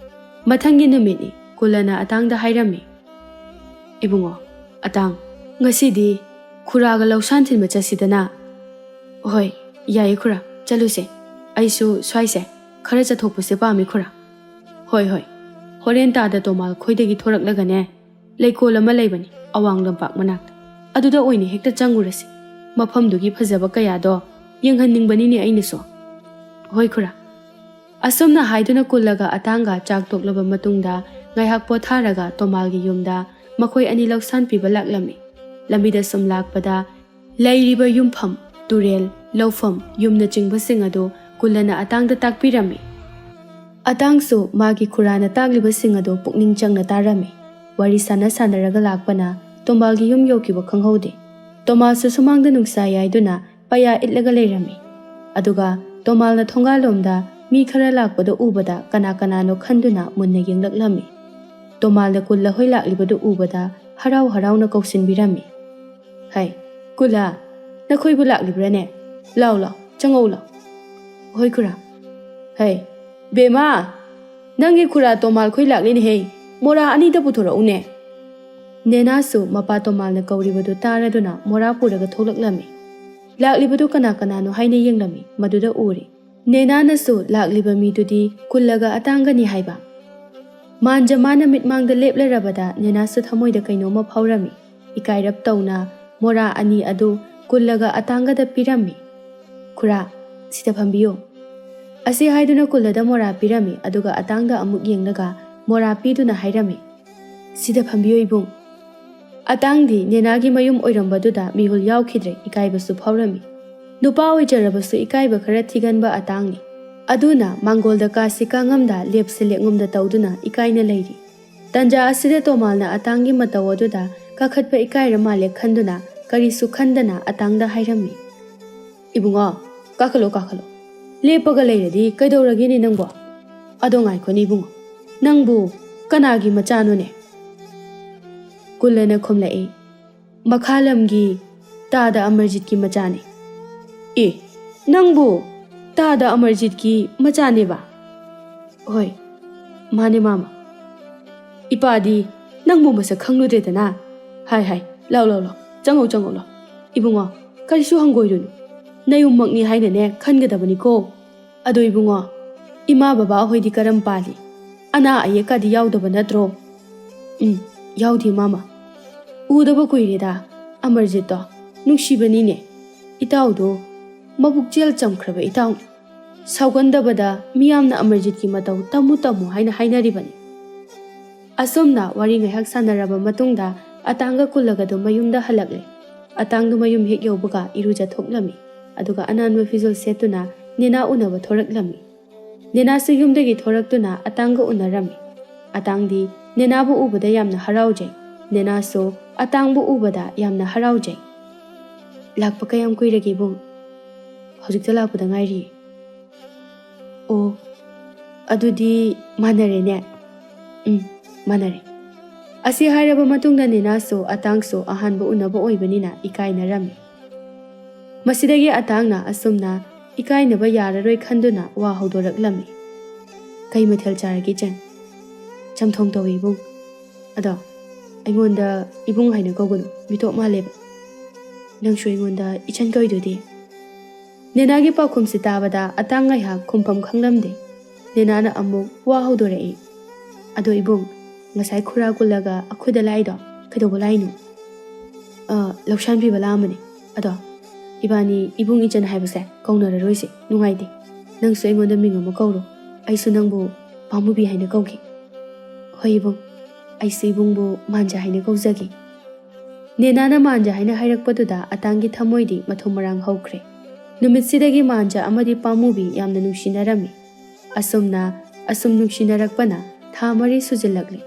ꯃꯊꯪꯒꯤ ꯅꯨꯃꯤꯠꯅꯤ꯫ ꯀꯨꯜꯂꯅ ꯑꯇꯥꯡꯗ ꯍꯥꯏꯔꯝꯃꯤ, "ꯏꯕꯨꯡꯉꯣ, ꯑꯇꯥꯡ, ꯉꯁꯤꯗꯤ ꯈꯨꯔꯥꯒ ꯂꯧꯁꯥꯟ ꯊꯤꯟꯕ ꯆꯠꯁꯤꯗꯅ"꯫ "ꯍꯣꯏ, ꯌꯥꯏꯌꯦ ꯈꯨꯔꯥ, ꯆꯠꯂꯨꯁꯦ꯫ ꯑꯩꯁꯨ ꯁ꯭ꯋꯥꯏꯁꯦ ꯈꯔ ꯆꯠꯊꯣꯛꯄꯁꯦ ꯄꯥꯝꯃꯤ ꯈꯨꯔꯥ"꯫ "ꯍꯣꯏ, ꯍꯣꯏ꯫ ꯍꯣꯔꯦꯟ ꯇꯥꯗ ꯇꯣꯃꯥꯜ ꯈꯣꯏꯗꯒꯤ ꯊꯣꯔꯛꯂꯒꯅꯦ, ꯂꯩꯀꯣꯜ ꯑꯃ ꯂꯩꯕꯅꯤ ꯑꯋꯥꯡ ꯂꯝꯄꯥꯛ ꯃꯅꯥꯛꯇ꯫ ꯑꯗꯨꯗ ꯑꯣꯏꯅ ꯍꯦꯛꯇ ꯆꯪꯉꯨꯔꯁꯤ꯫ ꯃꯐꯝꯗꯨꯒꯤ ꯐꯖꯕ ꯀꯌꯥꯗꯣ ꯌꯦꯡꯍꯟꯅꯤꯡꯕꯅꯤꯅꯦ ꯑꯩꯅꯁꯨ"꯫ "ꯍꯣꯏ ꯈꯨꯔꯥ"꯫ ꯑꯁꯨꯝꯅ ꯍꯥꯏꯗꯨꯅ ꯀꯨꯜꯂꯒ ꯑꯇꯥꯡꯒ ꯆꯥꯛ ꯇꯣꯛꯂꯕ ꯃꯇꯨꯡꯗ ꯉꯥꯏꯍꯥꯛ ꯄꯣꯊꯥꯔꯒ ꯇꯣꯃꯥꯜꯒꯤ ꯌꯨꯝꯗ ꯃꯈꯣꯏ ꯑꯅꯤ ꯂꯧꯁꯥꯟ ꯄꯤꯕ ꯂꯥꯛꯂꯝꯃꯤ꯫ ꯂꯝꯕꯤꯗ ꯁꯨꯝ ꯂꯥꯛꯄꯗ ꯂꯩꯔꯤꯕ ꯌꯨꯝꯐꯝ, ꯇꯨꯔꯦꯜ, ꯂꯧꯐꯝ, ꯌꯨꯝꯅꯆꯤꯡꯕꯁꯤꯡ ꯑꯗꯨ ꯀꯨꯜꯂꯅ ꯑꯇꯥꯡꯗ ꯇꯥꯛꯄꯤꯔꯝꯃꯤ꯫ ꯑꯇꯥꯡꯁꯨ ꯃꯥꯒꯤ ꯈꯨꯔꯥꯅ ꯇꯥꯛꯂꯤꯕꯁꯤꯡ ꯑꯗꯨ ꯄꯨꯛꯅꯤꯡ ꯆꯪꯅ ꯇꯥꯔꯝꯃꯤ꯫ ꯋꯥꯔꯤ ꯁꯥꯟꯅ ꯁꯥꯟꯅꯔꯒ ꯂꯥꯛꯄꯅ ꯇꯣꯃꯥꯜꯒꯤ ꯌꯨꯝ ꯌꯧꯈꯤꯕ ꯈꯪꯍꯧꯗꯦ꯫ ꯇꯣꯃꯥꯜꯁꯨ ꯁꯨꯃꯥꯡꯗ ꯅꯨꯡꯁꯥ ꯌꯥꯏꯗꯨꯅ ꯄꯩꯌꯥ ꯏꯠꯂꯒ ꯂꯩꯔꯝꯃꯤ꯫ ꯑꯗꯨꯒ ꯇꯣꯃꯥꯜꯅ ꯊꯣꯡꯒꯥꯜꯂꯣꯝꯗ ꯃꯤ ꯈꯔ ꯂꯥꯛꯄꯗꯨ ꯎꯕꯗ ꯀꯅꯥ ꯀꯅꯥꯅꯣ ꯈꯟꯗꯨꯅ ꯃꯨꯟꯅ ꯌꯦꯡꯂꯛꯂꯝꯃꯤ꯫ ꯇꯣꯃꯥꯜꯅ ꯀꯨꯜꯂ ꯍꯣꯏ ꯂꯥꯛꯂꯤꯕꯗꯨ ꯎꯕꯗ ꯍꯔꯥꯎ ꯍꯔꯥꯎꯅ ꯀꯧꯁꯤꯟꯕꯤꯔꯝꯃꯤ꯫ "ꯍꯩ, ꯀꯨꯂꯥ, ꯅꯈꯣꯏꯕꯨ ꯂꯥꯛꯂꯤꯕ꯭ꯔꯥꯅꯦ? ꯂꯥꯎ, ꯂꯥꯎ, ꯆꯪꯉꯧ ꯂꯥꯎ꯫" "ꯍꯣꯏ, ꯈꯨꯔꯥ꯫" "ꯍꯩ, ꯕꯦꯝꯃ, ꯅꯪꯒꯤ ꯈꯨꯔꯥ ꯇꯣꯃꯥꯜꯈꯣꯏ ꯂꯥꯛꯂꯦꯅꯦꯍꯦ꯫ ꯃꯣꯔꯥ ꯑꯅꯤꯗ ꯄꯨꯊꯣꯔꯛꯎꯅꯦ꯫" ꯅꯦꯅꯥꯁꯨ ꯃꯄꯥ ꯇꯣꯃꯥꯜꯅ ꯀꯧꯔꯤꯕꯗꯨ ꯇꯥꯔꯗꯨꯅ ꯃꯣꯔꯥ ꯄꯨꯔꯒ ꯊꯣꯛꯂꯛꯂꯝꯃꯤ꯫ ꯂꯥꯛꯂꯤꯕꯗꯨ ꯀꯅꯥ ꯀꯅꯥꯅꯣ ꯍꯥꯏꯅ ꯌꯦꯡꯂꯝꯃꯤ꯫ ꯃꯗꯨꯗ ꯎꯔꯤ꯫ ꯅꯦꯅꯥꯅꯁꯨ ꯂꯥꯛꯂꯤꯕ ꯃꯤꯗꯨꯗꯤ ꯀꯨꯜꯂꯒ ꯑꯇꯥꯡꯒꯅꯤ ꯍꯥꯏꯕ꯫ ꯃꯥꯟꯖ ꯃꯥꯅ ꯃꯤꯠꯃꯥꯡꯗ ꯂꯦꯞꯂꯔꯕꯗ ꯅꯦꯅꯥꯁꯨ ꯊꯃꯣꯏꯗ ꯀꯩꯅꯣꯝꯃ ꯐꯥꯎꯔꯝꯃꯤ꯫ ꯏꯀꯥꯏꯔꯞ ꯇꯧꯅ ꯃꯣꯔꯥ ꯑꯅꯤ ꯑꯗꯨ ꯀꯨꯜꯂꯒ ꯑꯇꯥꯡꯒꯗ ꯄꯤꯔꯝꯃꯤ꯫ "ꯈꯨꯔꯥ, ꯁꯤꯗ ꯐꯝꯕꯤꯌꯨ꯫" ꯑꯁꯤ ꯍꯥꯏꯗꯨꯅ ꯀꯨꯜꯂꯗ ꯃꯣꯔꯥ ꯄꯤꯔꯝꯃꯤ, ꯑꯗꯨꯒ ꯑꯇꯥꯡꯗ ꯑꯃꯨꯛ ꯌꯦꯡꯂꯒ ꯃꯣꯔꯥ ꯄꯤꯗꯨꯅ ꯍꯥꯏꯔꯝꯃꯤ, "ꯁꯤꯗ ꯐꯝꯕꯤꯌꯨ ꯏꯕꯨꯡ꯫" ꯑꯇꯥꯡꯗꯤ ꯅꯦꯅꯥꯒꯤ ꯃꯌꯨꯝ ꯑꯣꯏꯔꯝꯕꯗꯨꯗ ꯃꯤꯍꯨꯜ ꯌꯥꯎꯈꯤꯗ꯭ꯔꯦ, ꯏꯀꯥꯏꯕꯁꯨ ꯐꯥꯎꯔꯝꯃꯤ꯫ ꯅꯨꯄꯥ ꯑꯣꯏꯖꯔꯕꯁꯨ ꯏꯀꯥꯏꯕ ꯈꯔ ꯊꯤꯒꯟꯕ ꯑꯇꯥꯡꯅꯤ꯫ ꯑꯗꯨꯅ ꯃꯥꯡꯒꯣꯜꯗ ꯀꯥꯁꯤ ꯀꯥꯉꯝꯗ, ꯂꯦꯞꯁꯤ ꯂꯦꯛꯉꯝꯗ ꯇꯧꯗꯨꯅ ꯏꯀꯥꯏꯅ ꯂꯩꯔꯤ꯫ ꯇꯟꯖꯥ ꯑꯁꯤꯗ ꯇꯣꯃꯥꯜꯅ ꯑꯇꯥꯡꯒꯤ ꯃꯇꯧ ꯑꯗꯨꯗ ꯀꯥꯈꯠꯄ ꯏꯀꯥꯏꯔ ꯃꯥꯜꯂꯦ ꯈꯟꯗꯨꯅ ꯀꯔꯤꯁꯨ ꯈꯟꯗꯅ ꯑꯇꯥꯡꯗ ꯍꯥꯏꯔꯝꯃꯤ, "ꯏꯕꯨꯡꯉꯣ, ꯀꯥꯈꯠꯂꯣ, ꯀꯥꯈꯠꯂꯣ꯫ ꯂꯦꯞꯄꯒ ꯂꯩꯔꯗꯤ ꯀꯩꯗꯧꯔꯒꯦꯅꯦ ꯅꯪꯕꯣ? ꯑꯗꯣ ꯉꯥꯏꯈꯣꯅꯦ ꯏꯕꯨꯡꯉꯣ, ꯅꯪꯕꯨ ꯀꯅꯥꯒꯤ ꯃꯆꯥꯅꯣꯅꯦ?" ꯀꯨꯜꯂꯅ ꯈꯨꯝꯂꯛꯏ, "ꯃꯈꯥ ꯂꯝꯒꯤ ꯇꯥꯗ ꯑꯃꯔꯖꯤꯠꯀꯤ ꯃꯆꯥꯅꯤ꯫" "ꯑꯦ, ꯅꯪꯕꯨ ꯇꯥꯗ ꯑꯃꯔꯖꯤꯠꯀꯤ ꯃꯆꯥꯅꯦꯕ?" "ꯍꯣꯏ, ꯃꯥꯅꯦ ꯃꯥꯃ꯫ ꯏꯄꯥꯗꯤ ꯅꯪꯕꯨ ꯃꯁꯛ ꯈꯪꯂꯨꯗ꯭ꯔꯦꯗꯅ꯫ ꯍꯥꯏ, ꯍꯥꯏ, ꯂꯥꯎ, ꯂꯥꯎ, ꯂꯥꯎ, ꯆꯪꯉꯧ, ꯆꯪꯉꯧ, ꯂꯥꯎ꯫ ꯏꯕꯨꯡꯉꯣ, ꯀꯔꯤꯁꯨ ꯍꯪꯒꯣꯏꯔꯨꯅꯨ꯫ ꯅꯌꯨꯝꯃꯛꯅꯤ ꯍꯥꯏꯅꯅꯦ ꯈꯟꯒꯗꯕꯅꯤꯀꯣ꯫ ꯑꯗꯣ ꯏꯕꯨꯡꯉꯣ, ꯏꯃꯥ ꯕꯕꯥ ꯍꯣꯏꯗꯤ ꯀꯔꯝ ꯄꯥꯜꯂꯤ? ꯑꯅꯥ ꯑꯌꯦꯛꯀꯗꯤ ꯌꯥꯎꯗꯕ ꯅꯠꯇ꯭ꯔꯣ?" "ꯎꯝ, ꯌꯥꯎꯗꯦ ꯃꯥꯃ꯫ ꯎꯗꯕ ꯀꯨꯏꯔꯦꯗ ꯑꯃꯔꯖꯤꯠꯇꯣ꯫ ꯅꯨꯡꯁꯤꯕꯅꯤꯅꯦ꯫ ꯏꯇꯥꯎꯗꯣ ꯃꯕꯨꯛꯆꯦꯜ ꯆꯝꯈ꯭ꯔꯕ ꯏꯇꯥꯎꯅꯤ꯫ ꯁꯥꯎꯒꯟꯗꯕꯗ ꯃꯤꯌꯥꯝꯅ ꯑꯃꯔꯖꯤꯠꯀꯤ ꯃꯇꯧ ꯇꯝꯃꯨ ꯇꯝꯃꯨ ꯍꯥꯏꯅ ꯍꯥꯏꯅꯔꯤꯕꯅꯤ꯫" ꯑꯁꯨꯝꯅ ꯋꯥꯔꯤ ꯉꯥꯏꯍꯥꯛ ꯁꯥꯟꯅꯔꯕ ꯃꯇꯨꯡꯗ ꯑꯇꯥꯡꯒ ꯀꯨꯜꯂꯒꯗꯨ ꯃꯌꯨꯝꯗ ꯍꯜꯂꯛꯂꯦ꯫ ꯑꯇꯥꯡꯗꯨ ꯃꯌꯨꯝ ꯍꯦꯛ ꯌꯧꯕꯒ ꯏꯔꯨꯖꯊꯣꯛꯂꯝꯃꯤ꯫ ꯑꯗꯨꯒ ꯑꯅꯥꯟꯕ ꯐꯤꯖꯣꯜ ꯁꯦꯠꯇꯨꯅ ꯅꯦꯅꯥ ꯎꯅꯕ ꯊꯣꯔꯛꯂꯝꯃꯤ꯫ ꯅꯦꯅꯥꯁꯨ ꯌꯨꯝꯗꯒꯤ ꯊꯣꯔꯛꯇꯨꯅ ꯑꯇꯥꯡꯒ ꯎꯅꯔꯝꯃꯤ꯫ ꯑꯇꯥꯡꯗꯤ ꯅꯦꯅꯥꯕꯨ ꯎꯕꯗ ꯌꯥꯝꯅ ꯍꯔꯥꯎꯖꯩ꯫ ꯅꯦꯅꯥꯁꯨ ꯑꯇꯥꯡꯕꯨ ꯎꯕꯗ ꯌꯥꯝꯅ ꯍꯔꯥꯎꯖꯩ꯫ "ꯂꯥꯛꯄ ꯀꯌꯥꯝ ꯀꯨꯏꯔꯒꯦ ꯏꯕꯨꯡ?" "ꯍꯧꯖꯤꯛꯇ ꯂꯥꯛꯄꯗ ꯉꯥꯏꯔꯤ꯫" "ꯑꯣ, ꯑꯗꯨꯗꯤ ꯃꯥꯟꯅꯔꯦꯅꯦ꯫" "ꯎꯝ, ꯃꯥꯟꯅꯔꯦ꯫" ꯑꯁꯤ ꯍꯥꯏꯔꯕ ꯃꯇꯨꯡꯗ ꯅꯦꯅꯥꯁꯨ ꯑꯇꯥꯡꯁꯨ ꯑꯍꯥꯟꯕ ꯎꯅꯕ ꯑꯣꯏꯕꯅꯤꯅ ꯏꯀꯥꯏꯅꯔꯝꯃꯤ꯫ ꯃꯁꯤꯗꯒꯤ ꯑꯇꯥꯡꯅ ꯑꯁꯨꯝꯅ ꯏꯀꯥꯏꯅꯕ ꯌꯥꯔꯔꯣꯏ ꯈꯟꯗꯨꯅ ꯋꯥ ꯍꯧꯗꯣꯔꯛꯂꯝꯃꯤ꯫ "ꯀꯩ ꯃꯊꯦꯜ ꯆꯥꯔꯒꯦ, ꯏꯆꯟ?" "ꯆꯝꯊꯣꯡ ꯇꯧꯋꯦ, ꯏꯕꯨꯡ꯫ ꯑꯗꯣ ꯑꯩꯉꯣꯟꯗ ꯏꯕꯨꯡ ꯍꯥꯏꯅ ꯀꯧꯒꯅꯨ, ꯃꯤꯇꯣꯞ ꯃꯥꯜꯂꯦꯕ꯫ ꯅꯪꯁꯨ ꯑꯩꯉꯣꯟꯗ ꯏꯆꯟ ꯀꯧꯏꯗꯨꯗꯤ?" ꯅꯦꯅꯥꯒꯤ ꯄꯥꯎꯈꯨꯝꯁꯤ ꯇꯥꯕꯗ ꯑꯇꯥꯡ ꯉꯥꯏꯍꯥꯛ ꯈꯨꯝꯐꯝ ꯈꯪꯂꯝꯗꯦ꯫ ꯅꯦꯅꯥꯅ ꯑꯃꯨꯛ ꯋꯥ ꯍꯧꯗꯣꯔꯛꯏ꯫ "ꯑꯗꯣ ꯏꯕꯨꯡ, ꯉꯁꯥꯏ ꯈꯨꯔꯥ ꯀꯨꯜꯂꯒ ꯑꯩꯈꯣꯏꯗ ꯂꯥꯛꯏꯗꯣ ꯀꯩꯗꯧꯕ ꯂꯥꯛꯏꯅꯣ?" "ꯑ, ꯂꯧꯁꯥꯟ ꯄꯤꯕ ꯂꯥꯛꯑꯝꯕꯅꯦ꯫ ꯑꯗꯣ ꯏꯕꯥꯅꯤ ꯏꯕꯨꯡ ꯏꯆꯟ ꯍꯥꯏꯕꯁꯦ ꯀꯧꯅꯔꯔꯣꯏꯁꯦ, ꯅꯨꯡꯉꯥꯏꯇꯦ꯫ ꯅꯪꯁꯨ ꯑꯩꯉꯣꯟꯗ ꯃꯤꯡ ꯑꯃ ꯀꯧꯔꯣ, ꯑꯩꯁꯨ ꯅꯪꯕꯨ ꯄꯥꯃꯨꯕꯤ ꯍꯥꯏꯅ ꯀꯧꯒꯦ꯫" "ꯍꯣꯏ ꯏꯕꯨꯡ, ꯑꯩꯁꯨ ꯏꯕꯨꯡꯕꯨ ꯃꯥꯟꯖ ꯍꯥꯏꯅ ꯀꯧꯖꯒꯦ꯫" ꯅꯦꯅꯥꯅ ꯃꯥꯟꯖ ꯍꯥꯏꯅ ꯍꯥꯏꯔꯛꯄꯗꯨꯗ ꯑꯇꯥꯡꯒꯤ ꯊꯃꯣꯏꯗꯤ ꯃꯊꯨꯝ ꯃꯔꯥꯡ ꯍꯧꯈ꯭ꯔꯦ꯫ ꯅꯨꯃꯤꯠꯁꯤꯗꯒꯤ ꯃꯥꯟꯖ ꯑꯃꯗꯤ ꯄꯥꯃꯨꯕꯤ ꯌꯥꯝꯅ ꯅꯨꯡꯁꯤꯅꯔꯝꯃꯤ꯫ ꯑꯁꯨꯝꯅ ꯑꯁꯨꯝ ꯅꯨꯡꯁꯤꯅꯔꯛꯄꯅ ꯊꯥ ꯃꯔꯤ ꯁꯨꯖꯤꯜꯂꯛꯂꯦ꯫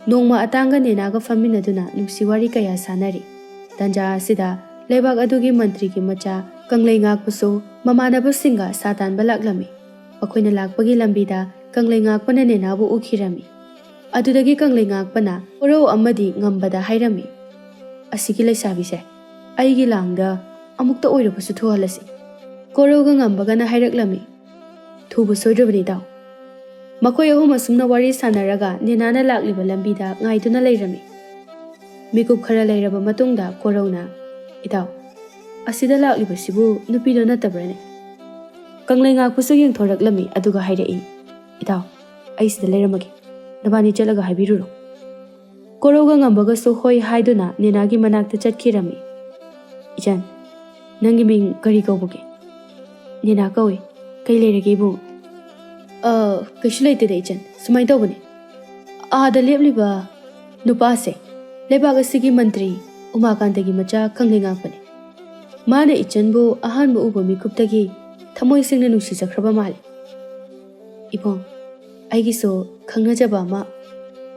ꯅꯣꯡꯃ ꯑꯇꯥꯡꯒ ꯅꯦꯅꯥꯒ ꯐꯝꯃꯤꯟꯅꯗꯨꯅ ꯅꯨꯡꯁꯤ ꯋꯥꯔꯤ ꯀꯌꯥ ꯁꯥꯟꯅꯔꯤ꯫ ꯇꯟꯖꯥ ꯑꯁꯤꯗ ꯂꯩꯕꯥꯛ ꯑꯗꯨꯒꯤ ꯃꯟꯇ꯭ꯔꯤꯒꯤ ꯃꯆꯥ ꯀꯪꯂꯩꯉꯥꯛꯄꯁꯨ ꯃꯃꯥꯟꯅꯕꯁꯤꯡꯒ ꯁꯥ ꯇꯥꯟꯕ ꯂꯥꯛꯂꯝꯃꯤ꯫ ꯃꯈꯣꯏꯅ ꯂꯥꯛꯄꯒꯤ ꯂꯝꯕꯤꯗ ꯀꯪꯂꯩꯉꯥꯛꯄꯅ ꯅꯦꯅꯥꯕꯨ ꯎꯈꯤꯔꯝꯃꯤ꯫ ꯑꯗꯨꯗꯒꯤ ꯀꯪꯂꯩꯉꯥꯛꯄꯅ ꯀꯣꯔꯧ ꯑꯃꯗꯤ ꯉꯝꯕꯗ ꯍꯥꯏꯔꯝꯃꯤ, "ꯑꯁꯤꯒꯤ ꯂꯩꯁꯥꯕꯤꯁꯦ ꯑꯩꯒꯤ ꯂꯥꯡꯗ ꯑꯃꯨꯛꯇ ꯑꯣꯏꯔꯕꯁꯨ ꯊꯨꯍꯜꯂꯁꯤ꯫" ꯀꯣꯔꯧꯒ ꯉꯝꯕꯒꯅ ꯍꯥꯏꯔꯛꯂꯝꯃꯤ, "ꯊꯨꯕ ꯁꯣꯏꯗ꯭ꯔꯕꯅꯤ ꯏꯇꯥꯎ꯫" ꯃꯈꯣꯏ ꯑꯍꯨꯝ ꯑꯁꯨꯝꯅ ꯋꯥꯔꯤ ꯁꯥꯟꯅꯔꯒ ꯅꯦꯅꯥꯅ ꯂꯥꯛꯂꯤꯕ ꯂꯝꯕꯤꯗ ꯉꯥꯏꯗꯨꯅ ꯂꯩꯔꯝꯃꯤ꯫ ꯃꯤꯀꯨꯞ ꯈꯔ ꯂꯩꯔꯕ ꯃꯇꯨꯡꯗ ꯀꯣꯔꯧꯅ, "ꯏꯇꯥꯎ, ꯑꯁꯤꯗ ꯂꯥꯛꯂꯤꯕꯁꯤꯕꯨ ꯅꯨꯄꯤꯗꯣ ꯅꯠꯇꯕ꯭ꯔꯅꯦ?" ꯀꯪꯂꯩꯉꯥꯛꯄꯁꯨ ꯌꯦꯡꯊꯣꯔꯛꯂꯝꯃꯤ, ꯑꯗꯨꯒ ꯍꯥꯏꯔꯛꯏ, "ꯏꯇꯥꯎ, ꯑꯩ ꯁꯤꯗ ꯂꯩꯔꯝꯃꯒꯦ, ꯅꯕꯥꯅꯤ ꯆꯠꯂꯒ ꯍꯥꯏꯕꯤꯔꯨꯔꯣ꯫" ꯀꯣꯔꯧꯒ ꯉꯝꯕꯒꯁꯨ ꯍꯣꯏ ꯍꯥꯏꯗꯨꯅ ꯅꯦꯅꯥꯒꯤ ꯃꯅꯥꯛꯇ ꯆꯠꯈꯤꯔꯝꯃꯤ꯫ "ꯏꯆꯟ, ꯅꯪꯒꯤ ꯃꯤꯡ ꯀꯔꯤ ꯀꯧꯕꯒꯦ?" "ꯅꯦꯅꯥ ꯀꯧꯏ꯫ ꯀꯩ ꯂꯩꯔꯒꯦ ꯏꯕꯨꯡ?" "ꯑ, ꯀꯩꯁꯨ ꯂꯩꯇꯦꯗ ꯏꯆꯟ, ꯁꯨꯃꯥꯏꯅ ꯇꯧꯕꯅꯦ, ꯑꯥꯗ ꯂꯦꯞꯂꯤꯕ ꯅꯨꯄꯥꯁꯦ ꯂꯩꯕꯥꯛ ꯑꯁꯤꯒꯤ ꯃꯟꯇ꯭ꯔꯤ ꯎꯃꯥꯀꯥꯟꯇꯒꯤ ꯃꯆꯥ ꯀꯪꯂꯩꯉꯥꯛꯄꯅꯦ꯫ ꯃꯥꯅ ꯏꯆꯟꯕꯨ ꯑꯍꯥꯟꯕ ꯎꯕ ꯃꯤꯀꯨꯞꯇꯒꯤ ꯊꯃꯣꯏ ꯁꯦꯡꯅ ꯅꯨꯡꯁꯤꯖꯈ꯭ꯔꯕ ꯃꯥꯜꯂꯦ꯫" "ꯏꯕꯨꯡ, ꯑꯩꯒꯤꯁꯨ ꯈꯪꯅꯖꯕ ꯑꯃ꯫"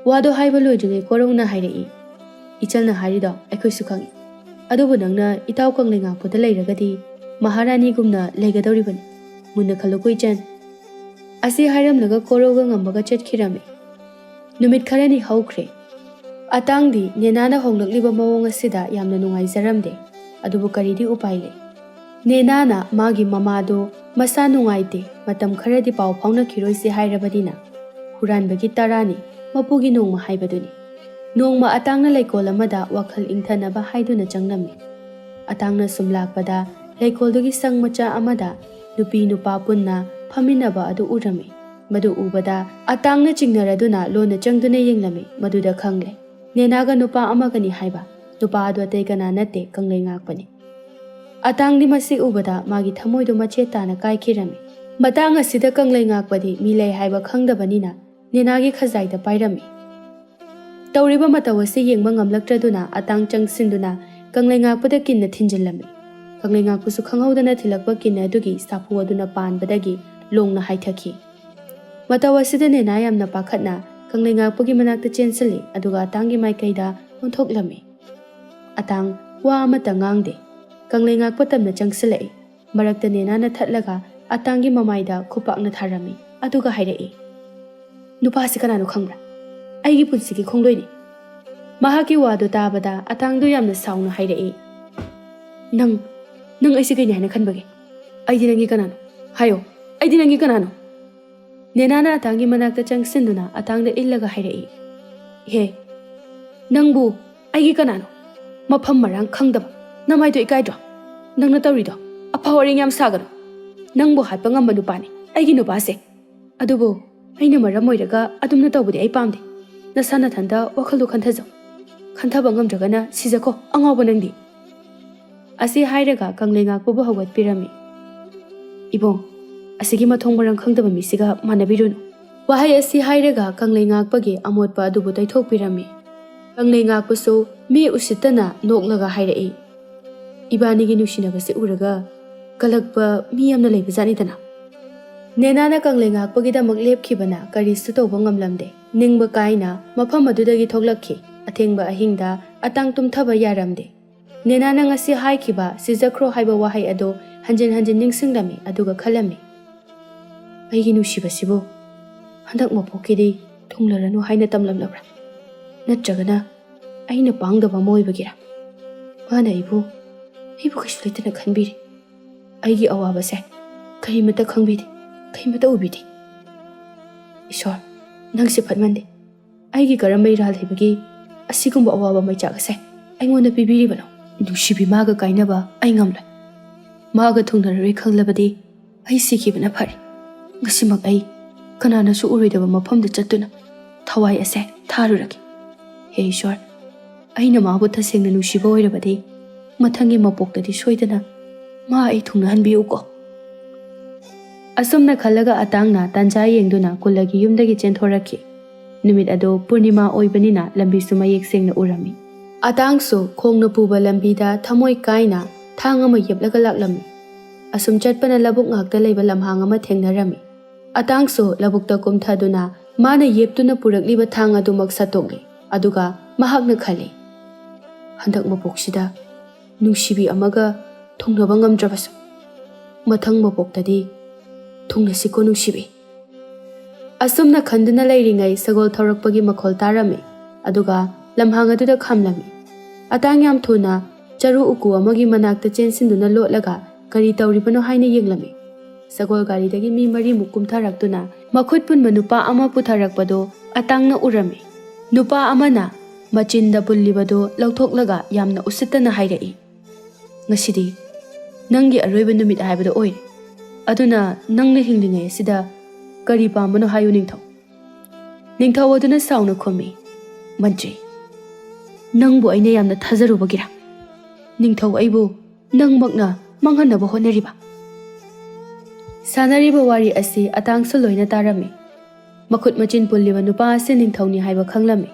ꯋꯥꯗꯣ ꯍꯥꯏꯕ ꯂꯣꯏꯗ꯭ꯔꯤꯉꯩ ꯀꯣꯔꯧꯅ ꯍꯥꯏꯔꯛꯏ, "ꯏꯆꯜꯅ ꯍꯥꯏꯔꯤꯗꯣ ꯑꯩꯈꯣꯏꯁꯨ ꯈꯪꯏ, ꯑꯗꯨꯕꯨ ꯅꯪꯅ ꯏꯇꯥꯎ ꯀꯪꯂꯩꯉꯥꯛꯄꯗ ꯂꯩꯔꯒꯗꯤ ꯃꯍꯥꯔꯥꯅꯤꯒꯨꯝꯅ ꯂꯩꯒꯗꯧꯔꯤꯕꯅꯤ꯫ ꯃꯨꯟꯅ ꯈꯜꯂꯨꯀꯣ ꯏꯆꯟ꯫" ꯑꯁꯤ ꯍꯥꯏꯔꯝꯂꯒ ꯀꯣꯔꯧꯒ ꯉꯝꯕꯒ ꯆꯠꯈꯤꯔꯝꯃꯤ꯫ ꯅꯨꯃꯤꯠ ꯈꯔꯅꯤ ꯍꯧꯈ꯭ꯔꯦ꯫ ꯑꯇꯥꯡꯗꯤ ꯅꯦꯅꯥꯅ ꯍꯣꯡꯂꯛꯂꯤꯕ ꯃꯑꯣꯡ ꯑꯁꯤꯗ ꯌꯥꯝꯅ ꯅꯨꯡꯉꯥꯏꯖꯔꯝꯗꯦ꯫ ꯑꯗꯨꯕꯨ ꯀꯔꯤꯗꯤ ꯎꯄꯥꯏ ꯂꯩ? ꯅꯦꯅꯥꯅ ꯃꯥꯒꯤ ꯃꯃꯥꯗꯨ ꯃꯁꯥ ꯅꯨꯡꯉꯥꯏꯇꯦ, ꯃꯇꯝ ꯈꯔꯗꯤ ꯄꯥꯎ ꯐꯥꯎꯅꯈꯤꯔꯣꯏꯁꯤ ꯍꯥꯏꯔꯕꯅꯤꯅ, ꯍꯨꯔꯥꯟꯕꯒꯤ ꯇꯔꯥꯅꯤ, ꯃꯄꯨꯒꯤ ꯅꯣꯡꯃ ꯍꯥꯏꯕꯗꯨꯅꯤ꯫ ꯅꯣꯡꯃ ꯑꯇꯥꯡꯅ ꯂꯩꯀꯣꯜ ꯑꯃꯗ ꯋꯥꯈꯜ ꯏꯪꯊꯅꯕ ꯍꯥꯏꯗꯨꯅ ꯆꯪꯂꯝꯃꯤ꯫ ꯑꯇꯥꯡꯅ ꯁꯨꯝ ꯂꯥꯛꯄꯗ ꯂꯩꯀꯣꯜꯗꯨꯒꯤ ꯁꯪ ꯃꯆꯥ ꯑꯃꯗ ꯅꯨꯄꯤ ꯅꯨꯄꯥ ꯄꯨꯟꯅ ꯐꯝꯃꯤꯟꯅꯕ ꯑꯗꯨ ꯎꯔꯝꯃꯤ꯫ ꯃꯗꯨ ꯎꯕꯗ ꯑꯇꯥꯡꯅ ꯆꯤꯡꯅꯔꯗꯨꯅ ꯂꯣꯟꯅ ꯆꯪꯗꯨꯅ ꯌꯦꯡꯂꯝꯃꯤ꯫ ꯃꯗꯨꯗ ꯈꯪꯂꯦ, ꯅꯦꯅꯥꯒ ꯅꯨꯄꯥ ꯑꯃꯒꯅꯤ ꯍꯥꯏꯕ꯫ ꯅꯨꯄꯥ ꯑꯗꯨ ꯑꯇꯩ ꯀꯅꯥ ꯅꯠꯇꯦ, ꯀꯪꯂꯩ ꯉꯥꯛꯄꯅꯤ꯫ ꯑꯇꯥꯡꯗꯤ ꯃꯁꯤ ꯎꯕꯗ ꯃꯥꯒꯤ ꯊꯃꯣꯏꯗꯨ ꯃꯆꯦꯠ ꯇꯥꯅ ꯀꯥꯏꯈꯤꯔꯝꯃꯤ꯫ ꯃꯇꯥꯡ ꯑꯁꯤꯗ ꯀꯪꯂꯩ ꯉꯥꯛꯄꯗꯤ ꯃꯤ ꯂꯩ ꯍꯥꯏꯕ ꯈꯪꯗꯕꯅꯤꯅ ꯅꯦꯅꯥꯒꯤ ꯈꯖꯥꯏꯗ ꯄꯥꯏꯔꯝꯃꯤ꯫ ꯇꯧꯔꯤꯕ ꯃꯇꯧ ꯑꯁꯤ ꯌꯦꯡꯕ ꯉꯝꯂꯛꯇ꯭ꯔꯗꯨꯅ ꯑꯇꯥꯡ ꯆꯪꯁꯤꯟꯗꯨꯅ ꯀꯪꯂꯩ ꯉꯥꯛꯄꯗ ꯀꯤꯟꯅ ꯊꯤꯟꯖꯤꯜꯂꯝꯃꯤ꯫ ꯀꯪꯂꯩ ꯉꯥꯛꯄꯁꯨ ꯈꯪꯍꯧꯗꯅ ꯊꯤꯜꯂꯛꯄ ꯀꯤꯟ ꯑꯗꯨꯒꯤ ꯁꯥꯐꯨ ꯑꯗꯨꯅ ꯄꯥꯟꯕꯗꯒꯤ ꯂꯣꯡꯅ ꯍꯥꯏꯊꯈꯤ꯫ ꯃꯇꯧ ꯑꯁꯤꯗ ꯅꯦꯅꯥ ꯌꯥꯝꯅ ꯄꯥꯈꯠꯅ ꯀꯪꯂꯩ ꯉꯥꯛꯄꯒꯤ ꯃꯅꯥꯛꯇ ꯆꯦꯟꯁꯤꯜꯂꯤ, ꯑꯗꯨꯒ ꯑꯇꯥꯡꯒꯤ ꯃꯥꯏꯀꯩꯗ ꯑꯣꯟꯊꯣꯛꯂꯝꯃꯤ꯫ ꯑꯇꯥꯡ ꯋꯥ ꯑꯃꯠꯇ ꯉꯥꯡꯗꯦ꯫ ꯀꯪꯂꯩ ꯉꯥꯛꯄ ꯇꯞꯅ ꯆꯪꯁꯤꯜꯂꯛꯏ꯫ ꯃꯔꯛꯇ ꯅꯦꯅꯥꯅ ꯊꯠꯂꯒ ꯑꯇꯥꯡꯒꯤ ꯃꯃꯥꯏꯗ ꯈꯨꯄꯥꯛꯅ ꯊꯥꯔꯝꯃꯤ, ꯑꯗꯨꯒ ꯍꯥꯏꯔꯛꯏ, "ꯅꯨꯄꯥꯁꯤ ꯀꯅꯥꯅꯣ ꯈꯪꯕ꯭ꯔꯥ? ꯑꯩꯒꯤ ꯄꯨꯟꯁꯤꯒꯤ ꯈꯣꯡꯂꯣꯏꯅꯤ!" ꯃꯍꯥꯛꯀꯤ ꯋꯥꯗꯨ ꯇꯥꯕꯗ ꯑꯇꯥꯡꯗꯨ ꯌꯥꯝꯅ ꯁꯥꯎꯅ ꯍꯥꯏꯔꯛꯏ, "ꯅꯪ, ꯅꯪ ꯑꯩꯁꯦ ꯀꯩꯅꯤ ꯍꯥꯏꯅ ꯈꯟꯕꯒꯦ? ꯑꯩꯗꯤ ꯅꯪꯒꯤ ꯀꯅꯥꯅꯣ? ꯍꯥꯏꯌꯣ, ꯑꯩꯗꯤ ꯅꯪꯒꯤ ꯀꯅꯥꯅꯣ?" ꯅꯦꯅꯥꯅ ꯑꯇꯥꯡꯒꯤ ꯃꯅꯥꯛꯇ ꯆꯪꯁꯤꯟꯗꯨꯅ ꯑꯇꯥꯡꯗ ꯏꯜꯂꯒ ꯍꯥꯏꯔꯛꯏ, "ꯍꯦ, ꯅꯪꯕꯨ ꯑꯩꯒꯤ ꯀꯅꯥꯅꯣ? ꯃꯐꯝ ꯃꯔꯥꯡ ꯈꯪꯗꯕ, ꯅꯃꯥꯏꯗꯣ ꯏꯀꯥꯏꯗ꯭ꯔꯣ? ꯅꯪꯅ ꯇꯧꯔꯤꯗꯣ ꯑꯐ ꯋꯥꯔꯦꯡ ꯌꯥꯝ ꯁꯥꯒꯅꯨ꯫ ꯅꯪꯕꯨ ꯍꯥꯠꯄ ꯉꯝꯕ ꯅꯨꯄꯥꯅꯤ ꯑꯩꯒꯤ ꯅꯨꯄꯥꯁꯦ꯫ ꯑꯗꯨꯕꯨ ꯑꯩꯅ ꯃꯔꯝ ꯑꯣꯏꯔꯒ ꯑꯗꯨꯝꯅ ꯇꯧꯕꯗꯤ ꯑꯩ ꯄꯥꯝꯗꯦ꯫ ꯅꯁꯥ ꯅꯊꯟꯗ ꯋꯥꯈꯜꯗꯣ ꯈꯟꯊꯖꯧ꯫ ꯈꯟꯊꯕ ꯉꯝꯗ꯭ꯔꯒꯅ ꯁꯤꯖꯈꯣ, ꯑꯉꯥꯎꯕ ꯅꯪꯗꯤ!" ꯑꯁꯤ ꯍꯥꯏꯔꯒ ꯀꯪꯂꯩ ꯉꯥꯛꯄꯕꯨ ꯍꯧꯒꯠꯄꯤꯔꯝꯃꯤ꯫ "ꯏꯕꯨꯡ, ꯑꯁꯤꯒꯤ ꯃꯊꯣꯡ ꯃꯔꯝ ꯈꯪꯗꯕ ꯃꯤꯁꯤꯒ ꯃꯥꯟꯅꯕꯤꯔꯨꯅꯨ꯫" ꯋꯥꯍꯩ ꯑꯁꯤ ꯍꯥꯏꯔꯒ ꯀꯪꯂꯩ ꯉꯥꯛꯄꯒꯤ ꯑꯃꯣꯠꯄ ꯑꯗꯨꯕꯨ ꯇꯩꯊꯣꯛꯄꯤꯔꯝꯃꯤ꯫ ꯀꯪꯂꯩ ꯉꯥꯛꯄꯁꯨ ꯃꯤ ꯎꯁꯤꯠꯇꯅ ꯅꯣꯛꯂꯒ ꯍꯥꯏꯔꯛꯏ, "ꯏꯕꯥꯅꯤꯒꯤ ꯅꯨꯡꯁꯤꯅꯕꯁꯦ ꯎꯔꯒ ꯀꯂꯛꯄ ꯃꯤ ꯌꯥꯝꯅ ꯂꯩꯕꯖꯥꯠꯅꯤꯗꯅ꯫" ꯅꯦꯅꯥꯅ ꯀꯪꯂꯩ ꯉꯥꯛꯄꯒꯤꯗꯃꯛ ꯂꯦꯞꯈꯤꯕꯅ ꯀꯔꯤꯁꯨ ꯇꯧꯕ ꯉꯝꯂꯝꯗꯦ꯫ ꯅꯤꯡꯕ ꯀꯥꯏꯅ ꯃꯐꯝ ꯑꯗꯨꯗꯒꯤ ꯊꯣꯛꯂꯛꯈꯤ꯫ ꯑꯊꯦꯡꯕ ꯑꯍꯤꯡꯗ ꯑꯇꯥꯡ ꯇꯨꯝꯊꯕ ꯌꯥꯔꯝꯗꯦ꯫ ꯅꯦꯅꯥꯅ ꯉꯁꯤ ꯍꯥꯏꯈꯤꯕ "ꯁꯤꯖꯈ꯭ꯔꯣ" ꯍꯥꯏꯕ ꯋꯥꯍꯩ ꯑꯗꯨ ꯍꯟꯖꯤꯟ ꯍꯟꯖꯤꯟ ꯅꯤꯡꯁꯤꯡꯂꯝꯃꯤ, ꯑꯗꯨꯒ ꯈꯜꯂꯝꯃꯤ, "ꯑꯩꯒꯤ ꯅꯨꯡꯁꯤꯕꯁꯤꯕꯨ ꯍꯟꯗꯛ ꯃꯄꯣꯛꯀꯤꯗꯤ ꯊꯨꯡꯂꯔꯅꯨ" ꯍꯥꯏꯅ ꯇꯝꯂꯝꯂꯕ꯭ꯔꯥ? ꯅꯠꯇ꯭ꯔꯒꯅ ꯑꯩꯅ ꯄꯥꯡꯗꯕ ꯑꯃ ꯑꯣꯏꯕꯒꯤꯔꯥ? ꯃꯥꯅ ꯑꯩꯕꯨ ꯑꯩꯕꯨ ꯀꯩꯁꯨ ꯂꯩꯇꯅ ꯈꯟꯕꯤꯔꯤ꯫ ꯑꯩꯒꯤ ꯑꯋꯥꯕꯁꯦ ꯀꯔꯤꯃꯠꯇ ꯈꯪꯕꯤꯗꯦ, ꯀꯔꯤꯃꯠꯇ ꯎꯕꯤꯗꯦ꯫ ꯏꯁꯣꯔ, ꯅꯪꯁꯦ ꯐꯠꯃꯟꯗꯦ꯫ ꯑꯩꯒꯤ ꯀꯔꯝꯕ ꯏꯔꯥꯜ ꯂꯩꯕꯒꯤ ꯑꯁꯤꯒꯨꯝꯕ ꯑꯋꯥꯕ ꯃꯩꯆꯥꯛ ꯑꯁꯦ ꯑꯩꯉꯣꯟꯗ ꯄꯤꯕꯤꯔꯤꯕꯅꯣ? ꯅꯨꯡꯁꯤꯕꯤ, ꯃꯥꯒ ꯀꯥꯏꯅꯕ ꯑꯩ ꯉꯝꯂꯣꯏ꯫ ꯃꯥꯒ ꯊꯨꯡꯅꯔꯔꯣꯏ ꯈꯪꯂꯕꯗꯤ ꯑꯩ ꯁꯤꯈꯤꯕꯅ ꯐꯔꯦ꯫ ꯉꯁꯤꯃꯛ ꯑꯩ ꯀꯅꯥꯅꯁꯨ ꯎꯔꯣꯏꯗꯕ ꯃꯐꯝꯗ ꯆꯠꯇꯨꯅ ꯊꯋꯥꯏ ꯑꯁꯦ ꯊꯥꯔꯨꯔꯒꯦ꯫ ꯍꯦ ꯏꯁꯣꯔ, ꯑꯩꯅ ꯃꯥꯕꯨ ꯇꯁꯦꯡꯅ ꯅꯨꯡꯁꯤꯕ ꯑꯣꯏꯔꯕꯗꯤ ꯃꯊꯪꯒꯤ ꯃꯄꯣꯛꯇꯗꯤ ꯁꯣꯏꯗꯅ ꯃꯥ ꯑꯩ ꯊꯨꯡꯅꯍꯟꯕꯤꯌꯨꯀꯣ꯫ ꯑꯁꯨꯝꯅ ꯈꯜꯂꯒ ꯑꯇꯥꯡꯅ ꯇꯥꯟꯖꯥ ꯌꯦꯡꯗꯨꯅ ꯀꯨꯜꯂꯒꯤ ꯌꯨꯝꯗꯒꯤ ꯆꯦꯟꯊꯣꯔꯛꯈꯤ꯫ ꯅꯨꯃꯤꯠ ꯑꯗꯨ ꯄꯨꯔꯅꯤꯃꯥ ꯑꯣꯏꯕꯅꯤꯅ ꯂꯝꯕꯤꯁꯨ ꯃꯌꯦꯛ ꯁꯦꯡꯅ ꯎꯔꯝꯃꯤ꯫ ꯑꯇꯥꯡꯁꯨ ꯈꯣꯡꯅ ꯄꯨꯕ ꯂꯝꯕꯤꯗ ꯊꯃꯣꯏ ꯀꯥꯏꯅ ꯊꯥꯡ ꯑꯃ ꯌꯦꯞꯂꯒ ꯂꯥꯛꯂꯝꯃꯤ꯫ ꯑꯁꯨꯝ ꯆꯠꯄꯅ ꯂꯧꯕꯨꯛ ꯉꯥꯛꯇ ꯂꯩꯕ ꯂꯝꯍꯥꯡ ꯑꯃ ꯊꯦꯡꯅꯔꯝꯃꯤ꯫ ꯑꯇꯥꯡꯁꯨ ꯂꯧꯕꯨꯛꯇ ꯀꯨꯝꯊꯗꯨꯅ ꯃꯥꯅ ꯌꯦꯞꯇꯨꯅ ꯄꯨꯔꯛꯂꯤꯕ ꯊꯥꯡ ꯑꯗꯨꯃꯛ ꯁꯠꯇꯣꯛꯂꯤ꯫ ꯑꯗꯨꯒ ꯃꯍꯥꯛꯅ ꯈꯜꯂꯤ, "ꯍꯟꯗꯛ ꯃꯄꯣꯛꯁꯤꯗ ꯅꯨꯡꯁꯤꯕꯤ ꯑꯃꯒ ꯊꯨꯡꯅꯕ ꯉꯝꯗ꯭ꯔꯕꯁꯨ, ꯃꯊꯪ ꯃꯄꯣꯛꯇꯗꯤ ꯊꯨꯡꯅꯁꯤꯀꯣ ꯅꯨꯡꯁꯤꯕꯤ"꯫ ꯑꯁꯨꯝꯅ ꯈꯟꯗꯨꯅ ꯂꯩꯔꯤꯉꯩ ꯁꯒꯣꯜ ꯊꯧꯔꯛꯄꯒꯤ ꯃꯈꯣꯜ ꯇꯥꯔꯝꯃꯤ꯫ ꯑꯗꯨꯒ ꯂꯝꯍꯥꯡ ꯑꯗꯨꯗ ꯈꯥꯝꯂꯝꯃꯤ꯫ ꯑꯇꯥꯡ ꯌꯥꯝ ꯊꯨꯅ ꯆꯔꯨ ꯎꯀꯨ ꯑꯃꯒꯤ ꯃꯅꯥꯛꯇ ꯆꯦꯟꯁꯤꯟꯗꯨꯅ ꯂꯣꯠꯂꯒ ꯀꯔꯤ ꯇꯧꯔꯤꯕꯅꯣ ꯍꯥꯏꯅ ꯌꯦꯡꯂꯝꯃꯤ꯫ ꯁꯒꯣꯜ ꯒꯥꯔꯤꯗꯒꯤ ꯃꯤ ꯃꯔꯤꯃꯨꯛ ꯀꯨꯝꯊꯔꯛꯇꯨꯅ ꯃꯈꯨꯠ ꯄꯨꯟꯕ ꯅꯨꯄꯥ ꯑꯃ ꯄꯨꯊꯔꯛꯄꯗꯨ ꯑꯇꯥꯡꯅ ꯎꯔꯝꯃꯤ꯫ ꯅꯨꯄꯥ ꯑꯃꯅ ꯃꯆꯤꯟꯗ ꯄꯨꯜꯂꯤꯕꯗꯨ ꯂꯧꯊꯣꯛꯂꯒ ꯌꯥꯝꯅ ꯎꯁꯤꯠꯇꯅ ꯍꯥꯏꯔꯛꯏ, "ꯉꯁꯤꯗꯤ ꯅꯪꯒꯤ ꯑꯔꯣꯏꯕ ꯅꯨꯃꯤꯠ ꯍꯥꯏꯕꯗꯨ ꯑꯣꯏꯔꯦ꯫ ꯑꯗꯨꯅ ꯅꯪꯅ ꯍꯤꯡꯂꯤꯉꯩ ꯑꯁꯤꯗ ꯀꯔꯤ ꯄꯥꯝꯕꯅꯣ ꯍꯥꯏꯌꯨ ꯅꯤꯡꯊꯧ?" ꯅꯤꯡꯊꯧ ꯑꯗꯨꯅ ꯁꯥꯎꯅ ꯈꯨꯝꯃꯤ, "ꯃꯟꯇ꯭ꯔꯤ, ꯅꯪꯕꯨ ꯑꯩꯅ ꯌꯥꯝꯅ ꯊꯥꯖꯔꯨꯕꯒꯤꯔꯥ? ꯅꯤꯡꯊꯧ ꯑꯩꯕꯨ ꯅꯪꯃꯛꯅ ꯃꯥꯡꯍꯟꯅꯕ ꯍꯣꯠꯅꯔꯤꯕ?" ꯁꯥꯟꯅꯔꯤꯕ ꯋꯥꯔꯤ ꯑꯁꯤ ꯑꯇꯥꯡꯁꯨ ꯂꯣꯏꯅ ꯇꯥꯔꯝꯃꯤ꯫ ꯃꯈꯨꯠ ꯃꯆꯤꯟ ꯄꯨꯜꯂꯤꯕ ꯅꯨꯄꯥ ꯑꯁꯤ ꯅꯤꯡꯊꯧꯅꯤ ꯍꯥꯏꯕ ꯈꯪꯂꯝꯃꯤ꯫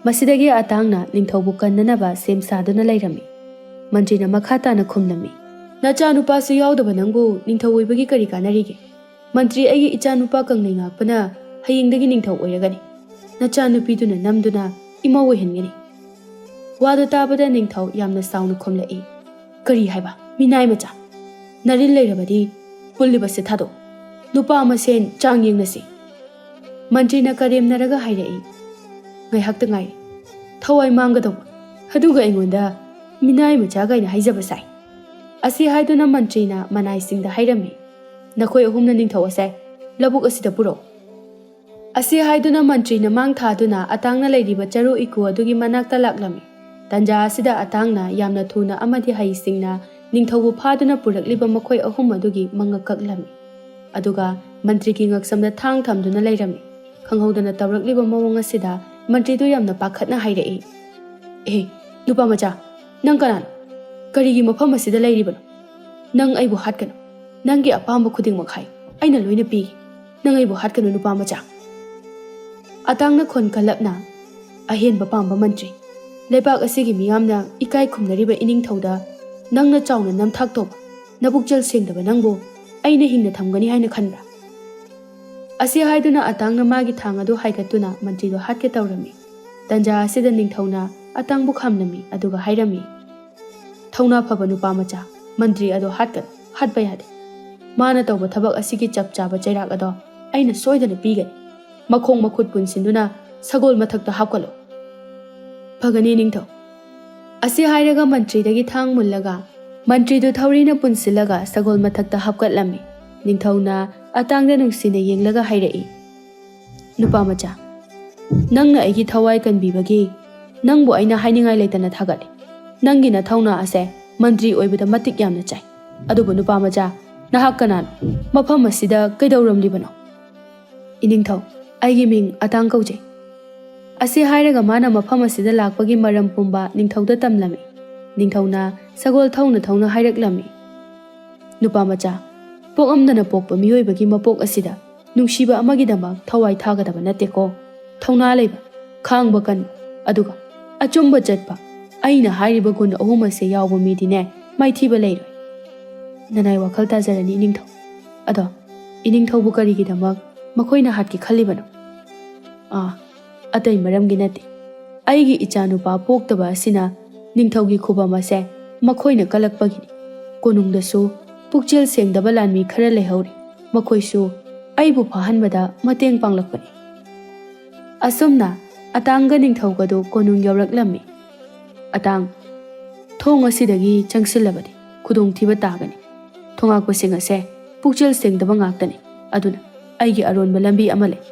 ꯃꯁꯤꯗꯒꯤ ꯑꯇꯥꯡꯅ ꯅꯤꯡꯊꯧꯕꯨ ꯀꯟꯅꯅꯕ ꯁꯦꯝ ꯁꯥꯗꯨꯅ ꯂꯩꯔꯝꯃꯤ꯫ ꯃꯟꯇ꯭ꯔꯤꯅ ꯃꯈꯥ ꯇꯥꯅ ꯈꯨꯝꯂꯝꯃꯤ, "ꯅꯆꯥꯅꯨꯄꯥꯁꯨ ꯌꯥꯎꯗꯕ ꯅꯪꯕꯨ ꯅꯤꯡꯊꯧ ꯑꯣꯏꯕꯒꯤ ꯀꯔꯤ ꯀꯥꯟꯅꯔꯤꯒꯦ? ꯃꯟꯇ꯭ꯔꯤ, ꯑꯩꯒꯤ ꯏꯆꯥꯅꯨꯄꯥ ꯀꯪꯂꯩ ꯉꯥꯛꯄꯅ ꯍꯌꯦꯡꯗꯒꯤ ꯅꯤꯡꯊꯧ ꯑꯣꯏꯔꯒꯅꯤ꯫ ꯅꯆꯥꯅꯨꯄꯤꯗꯨꯅ ꯅꯝꯗꯨꯅ ꯏꯃꯧ ꯑꯣꯏꯍꯟꯒꯅꯤ"꯫ ꯋꯥꯗꯨ ꯇꯥꯕꯗ ꯅꯤꯡꯊꯧ ꯌꯥꯝꯅ ꯁꯥꯎꯅ ꯈꯨꯝꯂꯛꯏ, "ꯀꯔꯤ ꯍꯥꯏꯕ, ꯃꯤꯅꯥꯏ ꯃꯆꯥ? ꯅꯔꯤꯜ ꯂꯩꯔꯕꯗꯤ ꯄꯨꯜꯂꯤꯕꯁꯦ ꯊꯥꯗꯣꯛ꯫ ꯅꯨꯄꯥ ꯃꯁꯦꯟ ꯆꯥꯡ ꯌꯦꯡꯅꯁꯤ"꯫ ꯃꯟꯇ꯭ꯔꯤꯅ ꯀꯔꯦꯝꯅꯔꯒ ꯍꯥꯏꯔꯛꯏ, "ꯉꯥꯏꯍꯥꯛꯇ ꯉꯥꯏꯔꯦ꯫ ꯊꯋꯥꯏ ꯃꯥꯡꯒꯗꯧꯕ, ꯑꯗꯨꯒ ꯑꯩꯉꯣꯟꯗ ꯃꯤꯅꯥꯏ ꯃꯆꯥ ꯀꯥꯏꯅ ꯍꯥꯏꯖꯕ ꯁꯥꯏ꯫ ꯑꯁꯤ ꯍꯥꯏꯗꯨꯅ ꯃꯟꯇ꯭ꯔꯤꯅ ꯃꯅꯥꯏꯁꯤꯡꯗ ꯍꯥꯏꯔꯝꯃꯤ, "ꯅꯈꯣꯏ ꯑꯍꯨꯝꯅ ꯅꯤꯡꯊꯧ ꯑꯁꯦ ꯂꯧꯕꯨꯛ ꯑꯁꯤꯗ ꯄꯨꯔꯛꯎ"꯫ ꯑꯁꯤ ꯍꯥꯏꯗꯨꯅ ꯃꯟꯇ꯭ꯔꯤꯅ ꯃꯥꯡ ꯊꯥꯗꯨꯅ ꯑꯇꯥꯡꯅ ꯂꯩꯔꯤꯕ ꯆꯔꯨ ꯏꯀꯨ ꯑꯗꯨꯒꯤ ꯃꯅꯥꯛꯇ ꯂꯥꯛꯂꯝꯃꯤ꯫ ꯇꯟꯖꯥ ꯑꯁꯤꯗ ꯑꯇꯥꯡꯅ ꯌꯥꯝꯅ ꯊꯨꯅ ꯑꯃꯗꯤ ꯍꯩꯁꯤꯡꯅ ꯅꯤꯡꯊꯧꯕꯨ ꯐꯥꯗꯨꯅ ꯄꯨꯔꯛꯂꯤꯕ ꯃꯈꯣꯏ ꯑꯍꯨꯝ ꯑꯗꯨꯒꯤ ꯃꯉꯛ ꯀꯛꯂꯝꯃꯤ꯫ ꯑꯗꯨꯒ ꯃꯟꯇ꯭ꯔꯤꯒꯤ ꯉꯛꯁꯝꯗ ꯊꯥꯡ ꯊꯝꯗꯨꯅ ꯂꯩꯔꯝꯃꯤ꯫ ꯈꯪꯍꯧꯗꯅ ꯇꯧꯔꯛꯂꯤꯕ ꯃꯑꯣꯡ ꯑꯁꯤꯗ ꯃꯟꯇ꯭ꯔꯤꯗꯨ ꯌꯥꯝꯅ ꯄꯥꯈꯠꯅ ꯍꯥꯏꯔꯛꯏ, "ꯑꯦ, ꯅꯨꯄꯥ ꯃꯆꯥ, ꯅꯪ ꯀꯅꯥꯅꯣ? ꯀꯔꯤꯒꯤ ꯃꯐꯝ ꯑꯁꯤꯗ ꯂꯩꯔꯤꯕꯅꯣ? ꯅꯪ ꯑꯩꯕꯨ ꯍꯥꯠꯀꯅꯨ꯫ ꯅꯪꯒꯤ ꯑꯄꯥꯝꯕ ꯈꯨꯗꯤꯡꯃꯛ ꯍꯥꯏ, ꯑꯩꯅ ꯂꯣꯏꯅ ꯄꯤꯒꯦ꯫ ꯅꯪ ꯑꯩꯕꯨ ꯍꯥꯠꯀꯅꯨ, ꯅꯨꯄꯥ ꯃꯆꯥ"꯫ ꯑꯇꯥꯡꯅ ꯈꯣꯟ ꯀꯜꯂꯞꯅ, "ꯑꯍꯦꯟꯕ ꯄꯥꯝꯕ ꯃꯟꯇ꯭ꯔꯤ, ꯂꯩꯕꯥꯛ ꯑꯁꯤꯒꯤ ꯃꯤꯌꯥꯝꯅ ꯏꯀꯥꯏ ꯈꯨꯝꯅꯔꯤꯕ ꯏꯅꯤꯡꯊꯧꯗ ꯅꯪꯅ ꯆꯥꯎꯅ ꯅꯝꯊꯥꯛ ꯇꯧꯕ, ꯅꯄꯨꯛꯆꯦꯜ ꯁꯦꯡꯗꯕ ꯅꯪꯕꯨ ꯑꯩꯅ ꯍꯤꯡꯅ ꯊꯝꯒꯅꯤ ꯍꯥꯏꯅ ꯈꯟꯕ꯭ꯔꯥ?" ꯑꯁꯤ ꯍꯥꯏꯗꯨꯅ ꯑꯇꯥꯡꯅ ꯃꯥꯒꯤ ꯊꯥꯡ ꯑꯗꯨ ꯍꯥꯏꯒꯠꯇꯨꯅ ꯃꯟꯇ꯭ꯔꯤꯗꯨ ꯍꯥꯠꯀꯦ ꯇꯧꯔꯝꯃꯤ꯫ ꯇꯟꯖꯥ ꯑꯁꯤꯗ ꯅꯤꯡꯊꯧꯅ ꯑꯇꯥꯡꯕꯨ ꯈꯥꯝꯂꯝꯃꯤ, ꯑꯗꯨꯒ ꯍꯥꯏꯔꯝꯃꯤ, "ꯊꯧꯅꯥ ꯐꯕ ꯅꯨꯄꯥ ꯃꯆꯥ, ꯃꯟꯇ꯭ꯔꯤ ꯑꯗꯣ ꯍꯥꯠꯀꯅꯨ, ꯍꯥꯠꯄ ꯌꯥꯗꯦ꯫ ꯃꯥꯅ ꯇꯧꯕ ꯊꯕꯛ ꯑꯁꯤꯒꯤ ꯆꯞ ꯆꯥꯕ ꯆꯩꯔꯥꯛ ꯑꯗꯣ ꯑꯩꯅ ꯁꯣꯏꯗꯅ ꯄꯤꯒꯅꯤ꯫ ꯃꯈꯣꯡ ꯃꯈꯨꯠ ꯄꯨꯟꯁꯤꯟꯗꯨꯅ ꯁꯒꯣꯜ ꯃꯊꯛꯇ ꯍꯥꯞꯀꯠꯂꯣ"꯫ "ꯐꯒꯅꯤ, ꯅꯤꯡꯊꯧ"꯫ ꯑꯁꯤ ꯍꯥꯏꯔꯒ ꯃꯟꯇ꯭ꯔꯤꯗꯒꯤ ꯊꯥꯡ ꯃꯨꯜꯂꯒ ꯃꯟꯇ꯭ꯔꯤꯗꯨ ꯊꯧꯔꯤꯅ ꯄꯨꯟꯁꯤꯜꯂꯒ ꯁꯒꯣꯜ ꯃꯊꯛꯇ ꯍꯥꯞꯀꯠꯂꯝꯃꯤ꯫ ꯅꯤꯡꯊꯧꯅ ꯑꯇꯥꯡꯗ ꯅꯨꯡꯁꯤꯅ ꯌꯦꯡꯂꯒ ꯍꯥꯏꯔꯛꯏ, "ꯅꯨꯄꯥ ꯃꯆꯥ, ꯅꯪꯅ ꯑꯩꯒꯤ ꯊꯋꯥꯏ ꯀꯟꯕꯤꯕꯒꯤ ꯅꯪꯕꯨ ꯑꯩꯅ ꯍꯥꯏꯅꯤꯡꯉꯥꯏ ꯂꯩꯇꯅ ꯊꯥꯒꯠꯂꯤ꯫ ꯅꯪꯒꯤ ꯅꯊꯧꯅꯥ ꯑꯁꯦ ꯃꯟꯇ꯭ꯔꯤ ꯑꯣꯏꯕꯗ ꯃꯇꯤꯛ ꯌꯥꯝꯅ ꯆꯥꯏ꯫ ꯑꯗꯨꯕꯨ ꯅꯨꯄꯥ ꯃꯆꯥ, ꯅꯍꯥꯛ ꯀꯅꯥꯅꯣ? ꯃꯐꯝ ꯑꯁꯤꯗ ꯀꯩꯗꯧꯔꯝꯂꯤꯕꯅꯣ?" "ꯏꯅꯤꯡꯊꯧ, ꯑꯩꯒꯤ ꯃꯤꯡ ꯑꯇꯥꯡ ꯀꯧꯖꯩ"꯫ ꯑꯁꯤ ꯍꯥꯏꯔꯒ ꯃꯥꯅ ꯃꯐꯝ ꯑꯁꯤꯗ ꯂꯥꯛꯄꯒꯤ ꯃꯔꯝ ꯄꯨꯝꯕ ꯅꯤꯡꯊꯧꯗ ꯇꯝꯂꯝꯃꯤ꯫ ꯅꯤꯡꯊꯧꯅ ꯁꯒꯣꯜ ꯊꯧꯅ ꯊꯧꯅ ꯍꯥꯏꯔꯛꯂꯝꯃꯤ, "ꯅꯨꯄꯥ ꯃꯆꯥ, ꯄꯣꯛꯑꯝꯗꯅ ꯄꯣꯛꯄ ꯃꯤꯑꯣꯏꯕꯒꯤ ꯃꯄꯣꯛ ꯑꯁꯤꯗ ꯅꯨꯡꯁꯤꯕ ꯑꯃꯒꯤꯗꯃꯛ ꯊꯋꯥꯏ ꯊꯥꯒꯗꯕ ꯅꯠꯇꯦꯀꯣ꯫ ꯊꯧꯅꯥ ꯂꯩꯕ, ꯈꯥꯡꯕ ꯀꯟꯕ, ꯑꯗꯨꯒ ꯑꯆꯨꯝꯕ ꯆꯠꯄ, ꯑꯩꯅ ꯍꯥꯏꯔꯤꯕ ꯒꯨꯟ ꯑꯍꯨꯝ ꯑꯁꯦ ꯌꯥꯎꯕ ꯃꯤꯗꯤꯅꯦ ꯃꯥꯏꯊꯤꯕ ꯂꯩꯔꯣꯏ"꯫ ꯅꯅꯥꯏ ꯋꯥꯈꯜ ꯇꯥꯖꯔꯅꯤ, ꯏꯅꯤꯡꯊꯧ꯫ ꯑꯗꯣ ꯏꯅꯤꯡꯊꯧꯕꯨ ꯀꯔꯤꯒꯤꯗꯃꯛ ꯃꯈꯣꯏꯅ ꯍꯥꯠꯀꯦ ꯈꯜꯂꯤꯕꯅꯣ? ꯑꯥ, ꯑꯇꯩ ꯃꯔꯝꯒꯤ ꯅꯠꯇꯦ꯫ ꯑꯩꯒꯤ ꯏꯆꯥꯅꯨꯄꯥ ꯄꯣꯛꯇꯕ ꯑꯁꯤꯅ ꯅꯤꯡꯊꯧꯒꯤ ꯈꯨꯕꯝ ꯑꯁꯦ ꯃꯈꯣꯏꯅ ꯀꯜꯂꯛꯄꯒꯤꯅꯤ꯫ ꯀꯣꯅꯨꯡꯗꯁꯨ ꯄꯨꯛꯆꯦꯜ ꯁꯦꯡꯗꯕ ꯂꯥꯟꯃꯤ ꯈꯔ ꯂꯩꯍꯧꯔꯤ꯫ ꯃꯈꯣꯏꯁꯨ ꯑꯩꯕꯨ ꯐꯥꯍꯟꯕꯗ ꯃꯇꯦꯡ ꯄꯥꯡꯂꯛꯄꯅꯤ꯫ ꯑꯁꯨꯝꯅ ꯑꯇꯥꯡꯒ ꯅꯤꯡꯊꯧꯒꯗꯨ ꯀꯣꯅꯨꯡ ꯌꯧꯔꯛꯂꯝꯃꯤ꯫ "ꯑꯇꯥꯡ, ꯊꯣꯡ ꯑꯁꯤꯗꯒꯤ ꯆꯪꯁꯤꯜꯂꯕꯗꯤ ꯈꯨꯗꯣꯡꯊꯤꯕ ꯇꯥꯒꯅꯤ꯫ ꯊꯣꯉꯥꯛꯄꯁꯤꯡ ꯑꯁꯦ ꯄꯨꯛꯆꯦꯜ ꯁꯦꯡꯗꯕ ꯉꯥꯛꯇꯅꯤ꯫ ꯑꯗꯨꯅ ꯑꯩꯒꯤ ꯑꯔꯣꯟꯕ ꯂꯝꯕꯤ ꯑꯃ ꯂꯩ꯫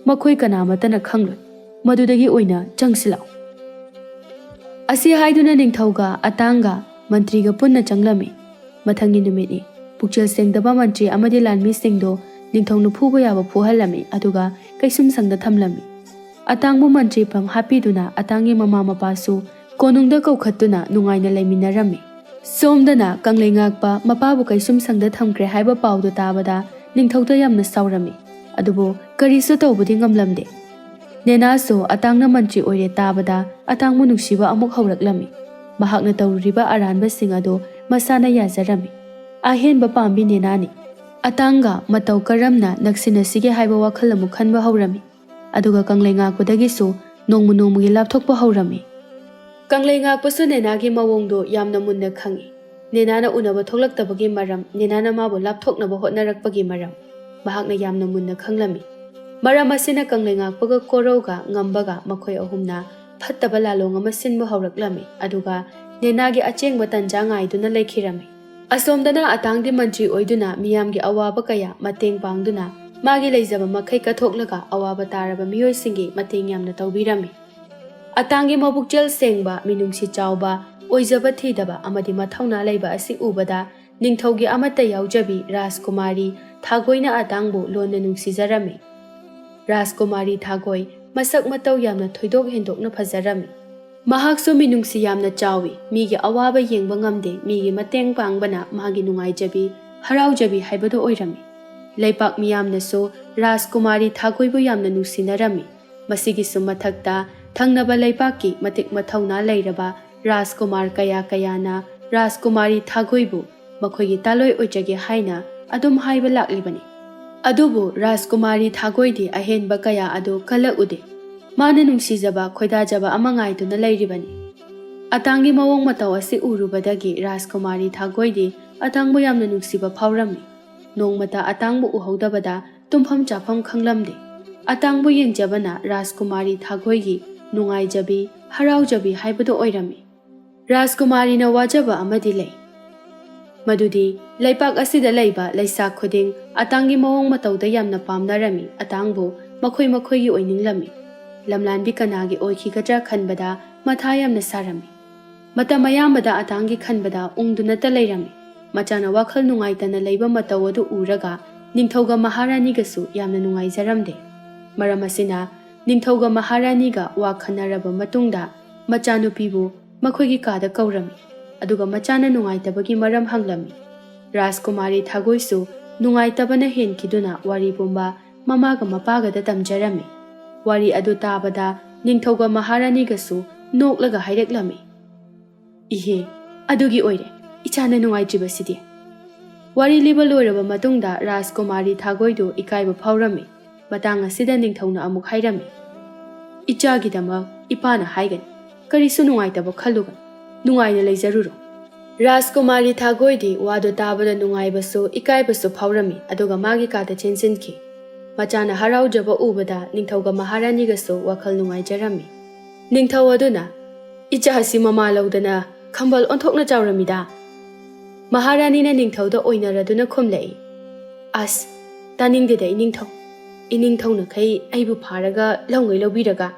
ꯃꯈꯣꯏ ꯀꯅꯥꯃꯠꯇꯅ ꯈꯪꯂꯣꯏ꯫ ꯃꯗꯨꯗꯒꯤ ꯑꯣꯏꯅ ꯆꯪꯁꯤꯜꯂꯛꯎ꯫" ꯑꯁꯤ ꯍꯥꯏꯗꯨꯅ ꯅꯤꯡꯊꯧꯒ ꯑꯇꯥꯡꯒ ꯃꯟꯇ꯭ꯔꯤꯒ ꯄꯨꯟꯅ ꯆꯪꯂꯝꯃꯤ꯫ ꯃꯊꯪꯒꯤ ꯅꯨꯃꯤꯠꯅꯤ꯫ ꯄꯨꯛꯆꯦꯜ ꯁꯦꯡꯗꯕ ꯃꯟꯇ꯭ꯔꯤ ꯑꯃꯗꯤ ꯂꯥꯟꯃꯤꯁꯤꯡꯗꯣ ꯅꯤꯡꯊꯧꯅ ꯐꯨꯕ ꯌꯥꯕ ꯐꯨꯍꯜꯂꯝꯃꯤ, ꯑꯗꯨꯒ ꯀꯩꯁꯨꯝꯁꯪꯗ ꯊꯝꯂꯝꯃꯤ꯫ ꯑꯇꯥꯡꯕꯨ ꯃꯟꯇ꯭ꯔꯤ ꯐꯝ ꯍꯥꯞꯄꯤꯗꯨꯅ ꯑꯇꯥꯡꯒꯤ ꯃꯃꯥ ꯃꯄꯥꯁꯨ ꯀꯣꯅꯨꯡꯗ ꯀꯧꯈꯠꯇꯨꯅ ꯅꯨꯡꯉꯥꯏꯅ ꯂꯩꯃꯤꯟꯅꯔꯝꯃꯤ꯫ ꯁꯣꯝꯗꯅ ꯀꯪꯂꯩꯉꯥꯛꯄ ꯃꯄꯥꯕꯨ ꯀꯩꯁꯨꯝꯁꯪꯗ ꯊꯝꯈ꯭ꯔꯦ ꯍꯥꯏꯕ ꯄꯥꯎꯗꯨ ꯇꯥꯕꯗ ꯅꯤꯡꯊꯧꯗ ꯌꯥꯝꯅ ꯁꯥꯎꯔꯝꯃꯤ꯫ ꯑꯗꯨꯕꯨ ꯀꯔꯤꯁꯨ ꯇꯧꯕꯗꯤ ꯉꯝꯂꯝꯗꯦ꯫ ꯅꯦꯅꯥꯁꯨ ꯑꯇꯥꯡꯅ ꯃꯟꯇ꯭ꯔꯤ ꯑꯣꯏꯔꯦ ꯇꯥꯕꯗ ꯑꯇꯥꯡꯕꯨ ꯅꯨꯡꯁꯤꯕ ꯑꯃꯨꯛ ꯍꯧꯔꯛꯂꯝꯃꯤ꯫ ꯃꯍꯥꯛꯅ ꯇꯧꯔꯨꯔꯤꯕ ꯑꯔꯥꯟꯕꯁꯤꯡ ꯑꯗꯨ ꯃꯁꯥꯅ ꯌꯥꯖꯔꯝꯃꯤ꯫ ꯑꯍꯦꯟꯕ ꯄꯥꯝꯕꯤ ꯅꯦꯅꯥꯅꯤ꯫ ꯑꯇꯥꯡꯒ ꯃꯇꯧ ꯀꯔꯝꯅ ꯅꯛꯁꯤꯟꯅꯁꯤꯒꯦ ꯍꯥꯏꯕ ꯋꯥꯈꯜ ꯑꯃꯨꯛ ꯈꯟꯕ ꯍꯧꯔꯝꯃꯤ꯫ ꯑꯗꯨꯒ ꯀꯪꯂꯩꯉꯥꯛꯄꯗꯒꯤꯁꯨ ꯅꯣꯡꯃ ꯅꯣꯡꯃꯒꯤ ꯂꯥꯞꯊꯣꯛꯄ ꯍꯧꯔꯝꯃꯤ꯫ ꯀꯪꯂꯩꯉꯥꯛꯄꯁꯨ ꯅꯦꯅꯥꯒꯤ ꯃꯑꯣꯡꯗꯣ ꯌꯥꯝꯅ ꯃꯨꯟꯅ ꯈꯪꯏ꯫ ꯅꯦꯅꯥꯅ ꯎꯅꯕ ꯊꯣꯛꯂꯛꯇꯕꯒꯤ ꯃꯔꯝ, ꯅꯦꯅꯥꯅ ꯃꯥꯕꯨ ꯂꯥꯞꯊꯣꯛꯅꯕ ꯍꯣꯠꯅꯔꯛꯄꯒꯤ ꯃꯔꯝ, ꯃꯍꯥꯛꯅ ꯌꯥꯝꯅ ꯃꯨꯟꯅ ꯈꯪꯂꯝꯃꯤ꯫ ꯃꯔꯝ ꯑꯁꯤꯅ ꯀꯪꯂꯩꯉꯥꯛꯄꯒ ꯀꯣꯔꯧꯒ ꯉꯝꯕꯒ ꯃꯈꯣꯏ ꯑꯍꯨꯝꯅ ꯐꯠꯇꯕ ꯂꯥꯂꯣꯡ ꯑꯃ ꯁꯤꯟꯕ ꯍꯧꯔꯛꯂꯝꯃꯤ, ꯑꯗꯨꯒ ꯅꯦꯅꯥꯒꯤ ꯑꯆꯦꯡꯕ ꯇꯟꯖꯥ ꯉꯥꯏꯗꯨꯅ ꯂꯩꯈꯤꯔꯝꯃꯤ꯫ ꯑꯁꯣꯝꯗꯅ ꯑꯇꯥꯡꯗꯤ ꯃꯟꯇ꯭ꯔꯤ ꯑꯣꯏꯗꯨꯅ ꯃꯤꯌꯥꯝꯒꯤ ꯑꯋꯥꯕ ꯀꯌꯥ ꯃꯇꯦꯡ ꯄꯥꯡꯗꯨꯅ ꯃꯥꯒꯤ ꯂꯩꯖꯕ ꯃꯈꯩ ꯀꯠꯊꯣꯛꯂꯒ ꯑꯋꯥꯕ ꯇꯥꯔꯕ ꯃꯤꯑꯣꯏꯁꯤꯡꯒꯤ ꯃꯇꯦꯡ ꯌꯥꯝꯅ ꯇꯧꯕꯤꯔꯝꯃꯤ꯫ ꯑꯇꯥꯡꯒꯤ ꯃꯕꯨꯛꯆꯦꯜ ꯁꯦꯡꯕ, ꯃꯤꯅꯨꯡꯁꯤ ꯆꯥꯎꯕ, ꯑꯣꯏꯖꯕ ꯊꯤꯗꯕ ꯑꯃꯗꯤ ꯃꯊꯧꯅꯥ ꯂꯩꯕ ꯑꯁꯤ ꯎꯕꯗ ꯅꯤꯡꯊꯧꯒꯤ ꯑꯃꯠꯇ ꯌꯥꯎꯖꯕꯤ ꯔꯥꯖꯀꯨꯃꯥꯔꯤ ꯊꯥꯒꯣꯏꯅ ꯑꯇꯥꯡꯕꯨ ꯂꯣꯟꯅ ꯅꯨꯡꯁꯤꯖꯔꯝꯃꯤ꯫ ꯔꯥꯖꯀꯨꯃꯥꯔꯤ ꯊꯥꯒꯣꯏ ꯃꯁꯛ ꯃꯇꯧ ꯌꯥꯝꯅ ꯊꯣꯏꯗꯣꯛ ꯍꯦꯟꯗꯣꯛꯅ ꯐꯖꯔꯝꯃꯤ꯫ ꯃꯍꯥꯛꯁꯨ ꯃꯤꯅꯨꯡꯁꯤ ꯌꯥꯝꯅ ꯆꯥꯎꯏ, ꯃꯤꯒꯤ ꯑꯋꯥꯕ ꯌꯦꯡꯕ ꯉꯝꯗꯦ, ꯃꯤꯒꯤ ꯃꯇꯦꯡ ꯄꯥꯡꯕꯅ ꯃꯥꯒꯤ ꯅꯨꯡꯉꯥꯏꯖꯕꯤ, ꯍꯔꯥꯎꯖꯕꯤ ꯍꯥꯏꯕꯗꯨ ꯑꯣꯏꯔꯝꯃꯤ꯫ ꯂꯩꯄꯥꯛ ꯃꯤꯌꯥꯝꯅꯁꯨ ꯔꯥꯖꯀꯨꯃꯥꯔꯤ ꯊꯥꯒꯣꯏꯕꯨ ꯌꯥꯝꯅ ꯅꯨꯡꯁꯤꯅꯔꯝꯃꯤ꯫ ꯃꯁꯤꯒꯤꯁꯨ ꯃꯊꯛꯇ ꯊꯪꯅꯕ ꯂꯩꯄꯥꯛꯀꯤ ꯃꯇꯤꯛ ꯃꯊꯧꯅꯥ ꯂꯩꯔꯕ ꯔꯥꯖꯀꯨꯃꯥꯔ ꯀꯌꯥ ꯀꯌꯥꯅ ꯔꯥꯖꯀꯨꯃꯥꯔꯤ ꯊꯥꯒꯣꯏꯕꯨ ꯃꯈꯣꯏꯒꯤ ꯇꯥꯂꯣꯏ ꯑꯣꯏꯖꯒꯦ ꯍꯥꯏꯅ ꯑꯗꯨꯝ ꯍꯥꯏꯕ ꯂꯥꯛꯂꯤꯕꯅꯤ꯫ ꯑꯗꯨꯕꯨ ꯔꯥꯖꯀꯨꯃꯥꯔꯤ ꯊꯥꯒꯣꯏꯗꯤ ꯑꯍꯦꯟꯕ ꯀꯌꯥ ꯑꯗꯨ ꯀꯜꯂꯛꯎꯗꯦ꯫ ꯃꯥꯅ ꯅꯨꯡꯁꯤꯖꯕ, ꯈꯣꯏꯗꯥꯖꯕ ꯑꯃ ꯉꯥꯏꯗꯨꯅ ꯂꯩꯔꯤꯕꯅꯤ꯫ ꯑꯇꯥꯡꯒꯤ ꯃꯑꯣꯡ ꯃꯇꯧ ꯑꯁꯤ ꯎꯔꯨꯕꯗꯒꯤ ꯔꯥꯖꯀꯨꯃꯥꯔꯤ ꯊꯥꯒꯣꯏꯗꯤ ꯑꯇꯥꯡꯕꯨ ꯌꯥꯝꯅ ꯅꯨꯡꯁꯤꯕ ꯐꯥꯎꯔꯝꯃꯤ꯫ ꯅꯣꯡꯃꯇ ꯑꯇꯥꯡꯕꯨ ꯎꯍꯧꯗꯕꯗ ꯇꯨꯝꯐꯝ ꯆꯥꯐꯝ ꯈꯪꯂꯝꯗꯦ꯫ ꯑꯇꯥꯡꯕꯨ ꯌꯦꯡꯖꯕꯅ ꯔꯥꯖꯀꯨꯃꯥꯔꯤ ꯊꯥꯒꯣꯏꯒꯤ ꯅꯨꯡꯉꯥꯏꯖꯕꯤ, ꯍꯔꯥꯎꯖꯕꯤ ꯍꯥꯏꯕꯗꯨ ꯑꯣꯏꯔꯝꯃꯤ꯫ ꯔꯥꯖꯀꯨꯃꯥꯔꯤꯅ ꯋꯥꯖꯕ ꯑꯃꯗꯤ ꯂꯩ, ꯃꯗꯨꯗꯤ ꯂꯩꯄꯥꯛ ꯑꯁꯤꯗ ꯂꯩꯕ ꯂꯩꯁꯥ ꯈꯨꯗꯤꯡ ꯑꯇꯥꯡꯒꯤ ꯃꯑꯣꯡ ꯃꯇꯧꯗ ꯌꯥꯝꯅ ꯄꯥꯝꯅꯔꯝꯃꯤ, ꯑꯇꯥꯡꯕꯨ ꯃꯈꯣꯏ ꯃꯈꯣꯏꯒꯤ ꯑꯣꯏꯅꯤꯡꯂꯝꯃꯤ꯫ ꯂꯝꯂꯥꯟꯕꯤ ꯀꯅꯥꯒꯤ ꯑꯣꯏꯈꯤꯒꯗ꯭ꯔꯥ ꯈꯟꯕꯗ ꯃꯊꯥ ꯌꯥꯝꯅ ꯁꯥꯔꯝꯃꯤ꯫ ꯃꯇꯝ ꯑꯌꯥꯝꯕꯗ ꯑꯇꯥꯡꯒꯤ ꯈꯟꯕꯗ ꯎꯪꯗꯨꯅꯇ ꯂꯩꯔꯝꯃꯤ꯫ ꯃꯆꯥꯅ ꯋꯥꯈꯜ ꯅꯨꯡꯉꯥꯏꯇꯅ ꯂꯩꯕ ꯃꯇꯧ ꯑꯗꯨ ꯎꯔꯒ ꯅꯤꯡꯊꯧꯒ ꯃꯍꯥꯔꯥꯅꯤꯒꯁꯨ ꯌꯥꯝꯅ ꯅꯨꯡꯉꯥꯏꯖꯔꯝꯗꯦ꯫ ꯃꯔꯝ ꯑꯁꯤꯅ ꯅꯤꯡꯊꯧꯒ ꯃꯍꯥꯔꯥꯅꯤꯒ ꯋꯥ ꯈꯟꯅꯔꯕ ꯃꯇꯨꯡꯗ ꯃꯆꯥꯅꯨꯄꯤꯕꯨ ꯃꯈꯣꯏꯒꯤ ꯀꯥꯗ ꯀꯧꯔꯝꯃꯤ, ꯑꯗꯨꯒ ꯃꯆꯥꯅ ꯅꯨꯡꯉꯥꯏꯇꯕꯒꯤ ꯃꯔꯝ ꯍꯪꯂꯝꯃꯤ꯫ ꯔꯥꯖꯀꯨꯃꯥꯔꯤ ꯊꯥꯒꯣꯏꯁꯨ ꯅꯨꯡꯉꯥꯏꯇꯕꯅ ꯍꯦꯟꯈꯤꯗꯨꯅ ꯋꯥꯔꯤ ꯄꯨꯝꯕ ꯃꯃꯥꯒ ꯃꯄꯥꯒꯗ ꯇꯝꯖꯔꯝꯃꯤ꯫ ꯋꯥꯔꯤ ꯑꯗꯨ ꯇꯥꯕꯗ ꯅꯤꯡꯊꯧꯒ ꯃꯍꯥꯔꯥꯅꯤꯒꯁꯨ ꯅꯣꯛꯂꯒ ꯍꯥꯏꯔꯛꯂꯝꯃꯤ, "ꯏꯍꯦ, ꯑꯗꯨꯒꯤ ꯑꯣꯏꯔꯦ ꯏꯆꯥꯅ ꯅꯨꯡꯉꯥꯏꯇ꯭ꯔꯤꯕꯁꯤꯗꯤ"꯫ ꯋꯥꯔꯤ ꯂꯤꯕ ꯂꯣꯏꯔꯕ ꯃꯇꯨꯡꯗ ꯔꯥꯖꯀꯨꯃꯥꯔꯤ ꯊꯥꯒꯣꯏꯗꯨ ꯏꯀꯥꯏꯕ ꯐꯥꯎꯔꯝꯃꯤ꯫ ꯃꯇꯥꯡ ꯑꯁꯤꯗ ꯅꯤꯡꯊꯧꯅ ꯑꯃꯨꯛ ꯍꯥꯏꯔꯝꯃꯤ, "ꯏꯆꯥꯒꯤꯗꯃꯛ ꯏꯄꯥꯅ ꯍꯥꯏꯒꯅꯤ, ꯀꯔꯤꯁꯨ ꯅꯨꯡꯉꯥꯏꯇꯕ ꯈꯜꯂꯨꯒꯅꯨ, ꯅꯨꯡꯉꯥꯏꯅ ꯂꯩꯖꯔꯨꯔꯣ"꯫ ꯔꯥꯖꯀꯨꯃꯥꯔꯤ ꯊꯥꯒꯣꯏꯗꯤ ꯋꯥꯗꯨ ꯇꯥꯕꯗ ꯅꯨꯡꯉꯥꯏꯕꯁꯨ ꯏꯀꯥꯏꯕꯁꯨ ꯐꯥꯎꯔꯝꯃꯤ, ꯑꯗꯨꯒ ꯃꯥꯒꯤ ꯀꯥꯗ ꯆꯦꯟꯁꯤꯟꯈꯤ꯫ ꯃꯆꯥꯅ ꯍꯔꯥꯎꯖꯕ ꯎꯕꯗ ꯅꯤꯡꯊꯧꯒ ꯃꯍꯥꯔꯥꯅꯤꯒꯁꯨ ꯋꯥꯈꯜ ꯅꯨꯡꯉꯥꯏꯖꯔꯝꯃꯤ꯫ ꯅꯤꯡꯊꯧ ꯑꯗꯨꯅ, "ꯏꯆꯥ ꯑꯁꯤ ꯃꯃꯥ ꯂꯧꯗꯅ ꯈꯝꯕꯜ ꯑꯣꯟꯊꯣꯛꯅ ꯆꯥꯎꯔꯝꯃꯤꯗ"꯫ ꯃꯍꯥꯔꯥꯅꯤꯅ ꯅꯤꯡꯊꯧꯗ ꯑꯣꯏꯅꯔꯗꯨꯅ ꯈꯨꯝꯂꯛꯏ, "ꯑꯁ, ꯇꯥꯅꯤꯡꯗꯦꯗ ꯏꯅꯤꯡꯊꯧ꯫ ꯏꯅꯤꯡꯊꯧꯅꯈꯩ ꯑꯩꯕꯨ ꯐꯥꯔꯒ ꯂꯧꯉꯩ ꯂꯧꯕꯤꯔꯒ꯫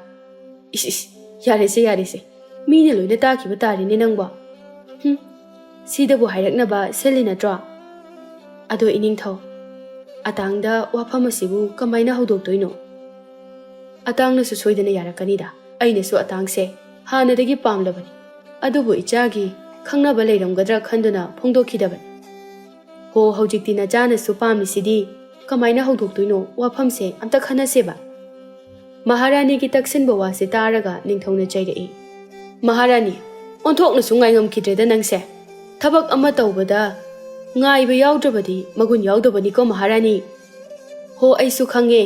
ꯏꯁ, ꯏꯁ, ꯌꯥꯔꯦꯁꯦ, ꯌꯥꯔꯦꯁꯦ꯫ ꯃꯤꯅ ꯂꯣꯏꯅ ꯇꯥꯈꯤꯕ ꯇꯥꯔꯦꯅꯦ ꯅꯪꯕꯣ꯫ ꯍꯨꯝ, ꯁꯤꯗꯕꯨ ꯍꯥꯏꯔꯛꯅꯕ ꯁꯤꯜꯂꯤ ꯅꯠꯇ꯭ꯔꯣ? ꯑꯗꯣ ꯏꯅꯤꯡꯊꯧ, ꯑꯇꯥꯡꯗ ꯋꯥꯐꯝ ꯑꯁꯤꯕꯨ ꯀꯃꯥꯏꯅ ꯍꯧꯗꯣꯛꯇꯣꯏꯅꯣ? ꯑꯇꯥꯡꯅꯁꯨ ꯁꯣꯏꯗꯅ ꯌꯥꯔꯛꯀꯅꯤꯗ꯫ ꯑꯩꯅꯁꯨ ꯑꯇꯥꯡꯁꯦ ꯍꯥꯟꯅꯗꯒꯤ ꯄꯥꯝꯂꯕꯅꯤ꯫ ꯑꯗꯨꯕꯨ ꯏꯆꯥꯒꯤ ꯈꯪꯅꯕ ꯂꯩꯔꯝꯒꯗ꯭ꯔꯥ ꯈꯟꯗꯨꯅ ꯐꯣꯡꯗꯣꯛꯈꯤꯗꯕꯅꯤ꯫ ꯍꯣ, ꯍꯧꯖꯤꯛꯇꯤ ꯅꯆꯥꯅꯁꯨ ꯄꯥꯝꯃꯤꯁꯤꯗꯤ ꯀꯃꯥꯏꯅ ꯍꯧꯗꯣꯛꯇꯣꯏꯅꯣ? ꯋꯥꯐꯝꯁꯦ ꯑꯝꯇ ꯈꯟꯅꯁꯦꯕ꯫ ꯃꯍꯥꯔꯥꯅꯤꯒꯤ ꯇꯛꯁꯤꯟꯕ ꯋꯥꯁꯦ ꯇꯥꯔꯒ ꯅꯤꯡꯊꯧꯅ ꯆꯩꯔꯛꯏ, "ꯃꯍꯥꯔꯥꯅꯤ, ꯑꯣꯟꯊꯣꯛꯅꯁꯨ ꯉꯥꯏꯉꯝꯈꯤꯗ꯭ꯔꯦꯗ ꯅꯪꯁꯦ꯫ ꯊꯕꯛ ꯑꯃ ꯇꯧꯕꯗ ꯉꯥꯏꯕ ꯌꯥꯎꯗ꯭ꯔꯕꯗꯤ ꯃꯒꯨꯟ ꯌꯥꯎꯗꯕꯅꯤꯀꯣ ꯃꯍꯥꯔꯥꯅꯤ"꯫ "ꯍꯣ, ꯑꯩꯁꯨ ꯈꯪꯉꯦ,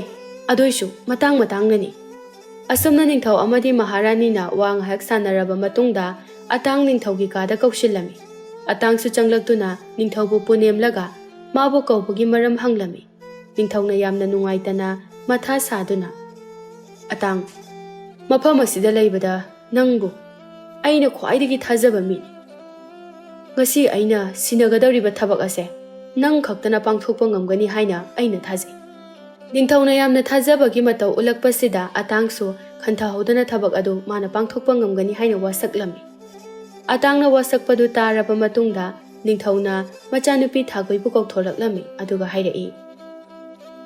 ꯑꯗꯨꯏꯁꯨ ꯃꯇꯥꯡ ꯃꯇꯥꯡꯅꯅꯤ"꯫ ꯑꯁꯨꯝꯅ ꯅꯤꯡꯊꯧ ꯑꯃꯗꯤ ꯃꯍꯥꯔꯥꯅꯤꯅ ꯋꯥ ꯉꯥꯏꯍꯥꯛ ꯁꯥꯟꯅꯔꯕ ꯃꯇꯨꯡꯗ ꯑꯇꯥꯡ ꯅꯤꯡꯊꯧꯒꯤ ꯀꯥꯗ ꯀꯧꯁꯤꯜꯂꯝꯃꯤ꯫ ꯑꯇꯥꯡꯁꯨ ꯆꯪꯂꯛꯇꯨꯅ ꯅꯤꯡꯊꯧꯕꯨ ꯄꯨꯅꯦꯝꯂꯒ ꯃꯥꯕꯨ ꯀꯧꯕꯒꯤ ꯃꯔꯝ ꯍꯪꯂꯝꯃꯤ꯫ ꯅꯤꯡꯊꯧꯅ ꯌꯥꯝꯅ ꯅꯨꯡꯉꯥꯏꯇꯅ ꯃꯊꯥ ꯁꯥꯗꯨꯅ, "ꯑꯇꯥꯡ, ꯃꯐꯝ ꯑꯁꯤꯗ ꯂꯩꯕꯗ ꯅꯪꯕꯨ ꯑꯩꯅ ꯈ꯭ꯋꯥꯏꯗꯒꯤ ꯊꯥꯖꯕ ꯃꯤꯅꯤ꯫ ꯉꯁꯤ ꯑꯩꯅ ꯁꯤꯟꯅꯒꯗꯧꯔꯤꯕ ꯊꯕꯛ ꯑꯁꯦ ꯅꯪ ꯈꯛꯇꯅ ꯄꯥꯡꯊꯣꯛꯄ ꯉꯝꯒꯅꯤ ꯍꯥꯏꯅ ꯑꯩꯅ ꯊꯥꯖꯩ꯫" ꯅꯤꯡꯊꯧꯅ ꯌꯥꯝꯅ ꯊꯥꯖꯕꯒꯤ ꯃꯇꯧ ꯎꯠꯂꯛꯄꯁꯤꯗ ꯑꯇꯥꯡꯁꯨ ꯈꯟꯊꯍꯧꯗꯅ ꯊꯕꯛ ꯑꯗꯨ ꯃꯥꯅ ꯄꯥꯡꯊꯣꯛꯄ ꯉꯝꯒꯅꯤ ꯍꯥꯏꯅ ꯋꯥꯁꯛꯂꯝꯃꯤ꯫ ꯑꯇꯥꯡꯅ ꯋꯥꯁꯛꯄꯗꯨ ꯇꯥꯔꯕ ꯃꯇꯨꯡꯗ ꯅꯤꯡꯊꯧꯅ ꯃꯆꯥꯅꯨꯄꯤ ꯊꯥꯒꯣꯏꯕꯨ ꯀꯧꯊꯣꯔꯛꯂꯝꯃꯤ, ꯑꯗꯨꯒ ꯍꯥꯏꯔꯛꯏ,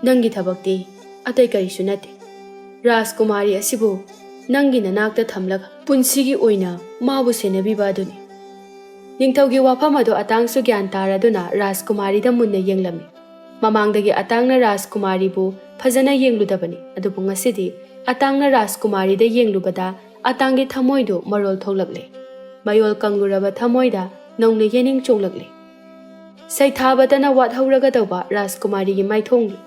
"ꯅꯪꯒꯤ ꯊꯕꯛꯇꯤ ꯑꯇꯩ ꯀꯔꯤꯁꯨ ꯅꯠꯇꯦ꯫ ꯔꯥꯖꯀꯨꯃꯥꯔꯤ ꯑꯁꯤꯕꯨ ꯅꯪꯒꯤ ꯅꯅꯥꯛꯇ ꯊꯝꯂꯒ ꯄꯨꯟꯁꯤꯒꯤ ꯑꯣꯏꯅ ꯃꯥꯕꯨ ꯁꯦꯟꯅꯕꯤꯕ ꯑꯗꯨꯅꯤ꯫" ꯅꯤꯡꯊꯧꯒꯤ ꯋꯥꯐꯝ ꯑꯗꯨ ꯑꯇꯥꯡꯁꯨ ꯒ꯭ꯌꯥꯟ ꯇꯥꯔꯗꯨꯅ ꯔꯥꯖꯀꯨꯃꯥꯔꯤꯗ ꯃꯨꯟꯅ ꯌꯦꯡꯂꯝꯃꯤ꯫ ꯃꯃꯥꯡꯗꯒꯤ ꯑꯇꯥꯡꯅ ꯔꯥꯖꯀꯨꯃꯥꯔꯤꯕꯨ ꯐꯖꯅ ꯌꯦꯡꯂꯨꯗꯕꯅꯤ, ꯑꯗꯨꯕꯨ ꯉꯁꯤꯗꯤ ꯑꯇꯥꯡꯅ ꯔꯥꯖꯀꯨꯃꯥꯔꯤꯗ ꯌꯦꯡꯂꯨꯕꯗ ꯑꯇꯥꯡꯒꯤ ꯊꯃꯣꯏꯗꯨ ꯃꯔꯣꯜ ꯊꯣꯛꯂꯛꯂꯦ꯫ ꯃꯌꯣꯜ ꯀꯪꯂꯨꯔꯕ ꯊꯃꯣꯏꯗ ꯅꯧꯅ ꯌꯦꯅꯤꯡ ꯆꯣꯡꯂꯛꯂꯦ꯫ ꯁꯩꯊꯥꯕꯇꯅ ꯋꯥꯠꯍꯧꯔꯒꯗꯧꯕ ꯔꯥꯖꯀꯨꯃꯥꯔꯤꯒꯤ ꯃꯥꯏꯊꯣꯡꯗꯨ꯫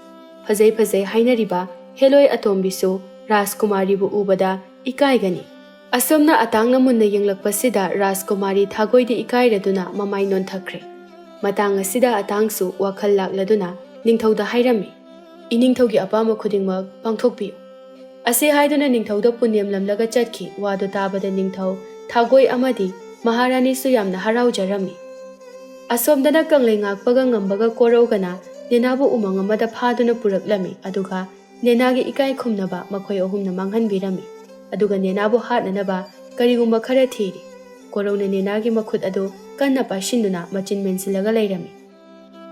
ꯐꯖꯩ ꯐꯖꯩ ꯍꯥꯏꯅꯔꯤꯕ ꯍꯦꯂꯣꯏ ꯑꯇꯣꯝꯕꯤꯁꯨ ꯔꯥꯖꯀꯨꯃꯥꯔꯤꯕꯨ ꯎꯕꯗ ꯏꯀꯥꯏꯒꯅꯤ꯫ ꯑꯁꯨꯝꯅ ꯑꯇꯥꯡꯅ ꯃꯨꯟꯅ ꯌꯦꯡꯂꯛꯄꯁꯤꯗ ꯔꯥꯖꯀꯨꯃꯥꯔꯤ ꯊꯥꯒꯣꯏꯗꯤ ꯏꯀꯥꯏꯔꯗꯨꯅ ꯃꯃꯥꯏ ꯅꯣꯟꯊꯈ꯭ꯔꯦ꯫ ꯃꯇꯥꯡ ꯑꯁꯤꯗ ꯑꯇꯥꯡꯁꯨ ꯋꯥꯈꯜ ꯂꯥꯛꯂꯗꯨꯅ ꯅꯤꯡꯊꯧꯗ ꯍꯥꯏꯔꯝꯃꯤ, "ꯏꯅꯤꯡꯊꯧꯒꯤ ꯑꯄꯥꯝꯕ ꯈꯨꯗꯤꯡꯃꯛ ꯄꯥꯡꯊꯣꯛꯄꯤꯌꯨ꯫" ꯑꯁꯤ ꯍꯥꯏꯗꯨꯅ ꯅꯤꯡꯊꯧꯗ ꯄꯨꯅꯦꯝꯂꯝꯂꯒ ꯆꯠꯈꯤ꯫ ꯋꯥꯗꯨ ꯇꯥꯕꯗ ꯅꯤꯡꯊꯧ, ꯊꯥꯒꯣꯏ ꯑꯃꯗꯤ ꯃꯍꯥꯔꯥꯅꯤꯁꯨ ꯌꯥꯝꯅ ꯍꯔꯥꯎꯖꯔꯝꯃꯤ꯫ ꯑꯁꯣꯝꯗꯅ ꯀꯪꯂꯩ ꯉꯥꯛꯄꯒ ꯉꯝꯕꯒ ꯀꯣꯔꯧꯒꯅ ꯅꯦꯅꯥꯕꯨ ꯎꯃꯪ ꯑꯃꯗ ꯐꯥꯗꯨꯅ ꯄꯨꯔꯛꯂꯝꯃꯤ, ꯑꯗꯨꯒ ꯅꯦꯅꯥꯒꯤ ꯏꯀꯥꯏ ꯈꯨꯝꯅꯕ ꯃꯈꯣꯏ ꯑꯍꯨꯝꯅ ꯃꯥꯡꯍꯟꯕꯤꯔꯝꯃꯤ꯫ ꯑꯗꯨꯒ ꯅꯦꯅꯥꯕꯨ ꯍꯥꯠꯅꯅꯕ ꯀꯔꯤꯒꯨꯝꯕ ꯈꯔ ꯊꯤꯔꯤ꯫ ꯀꯣꯔꯧꯅ ꯅꯦꯅꯥꯒꯤ ꯃꯈꯨꯠ ꯑꯗꯨ ꯀꯟꯅ ꯄꯥꯏꯁꯤꯟꯗꯨꯅ ꯃꯆꯤꯟ ꯃꯦꯟꯁꯤꯜꯂꯒ ꯂꯩꯔꯝꯃꯤ꯫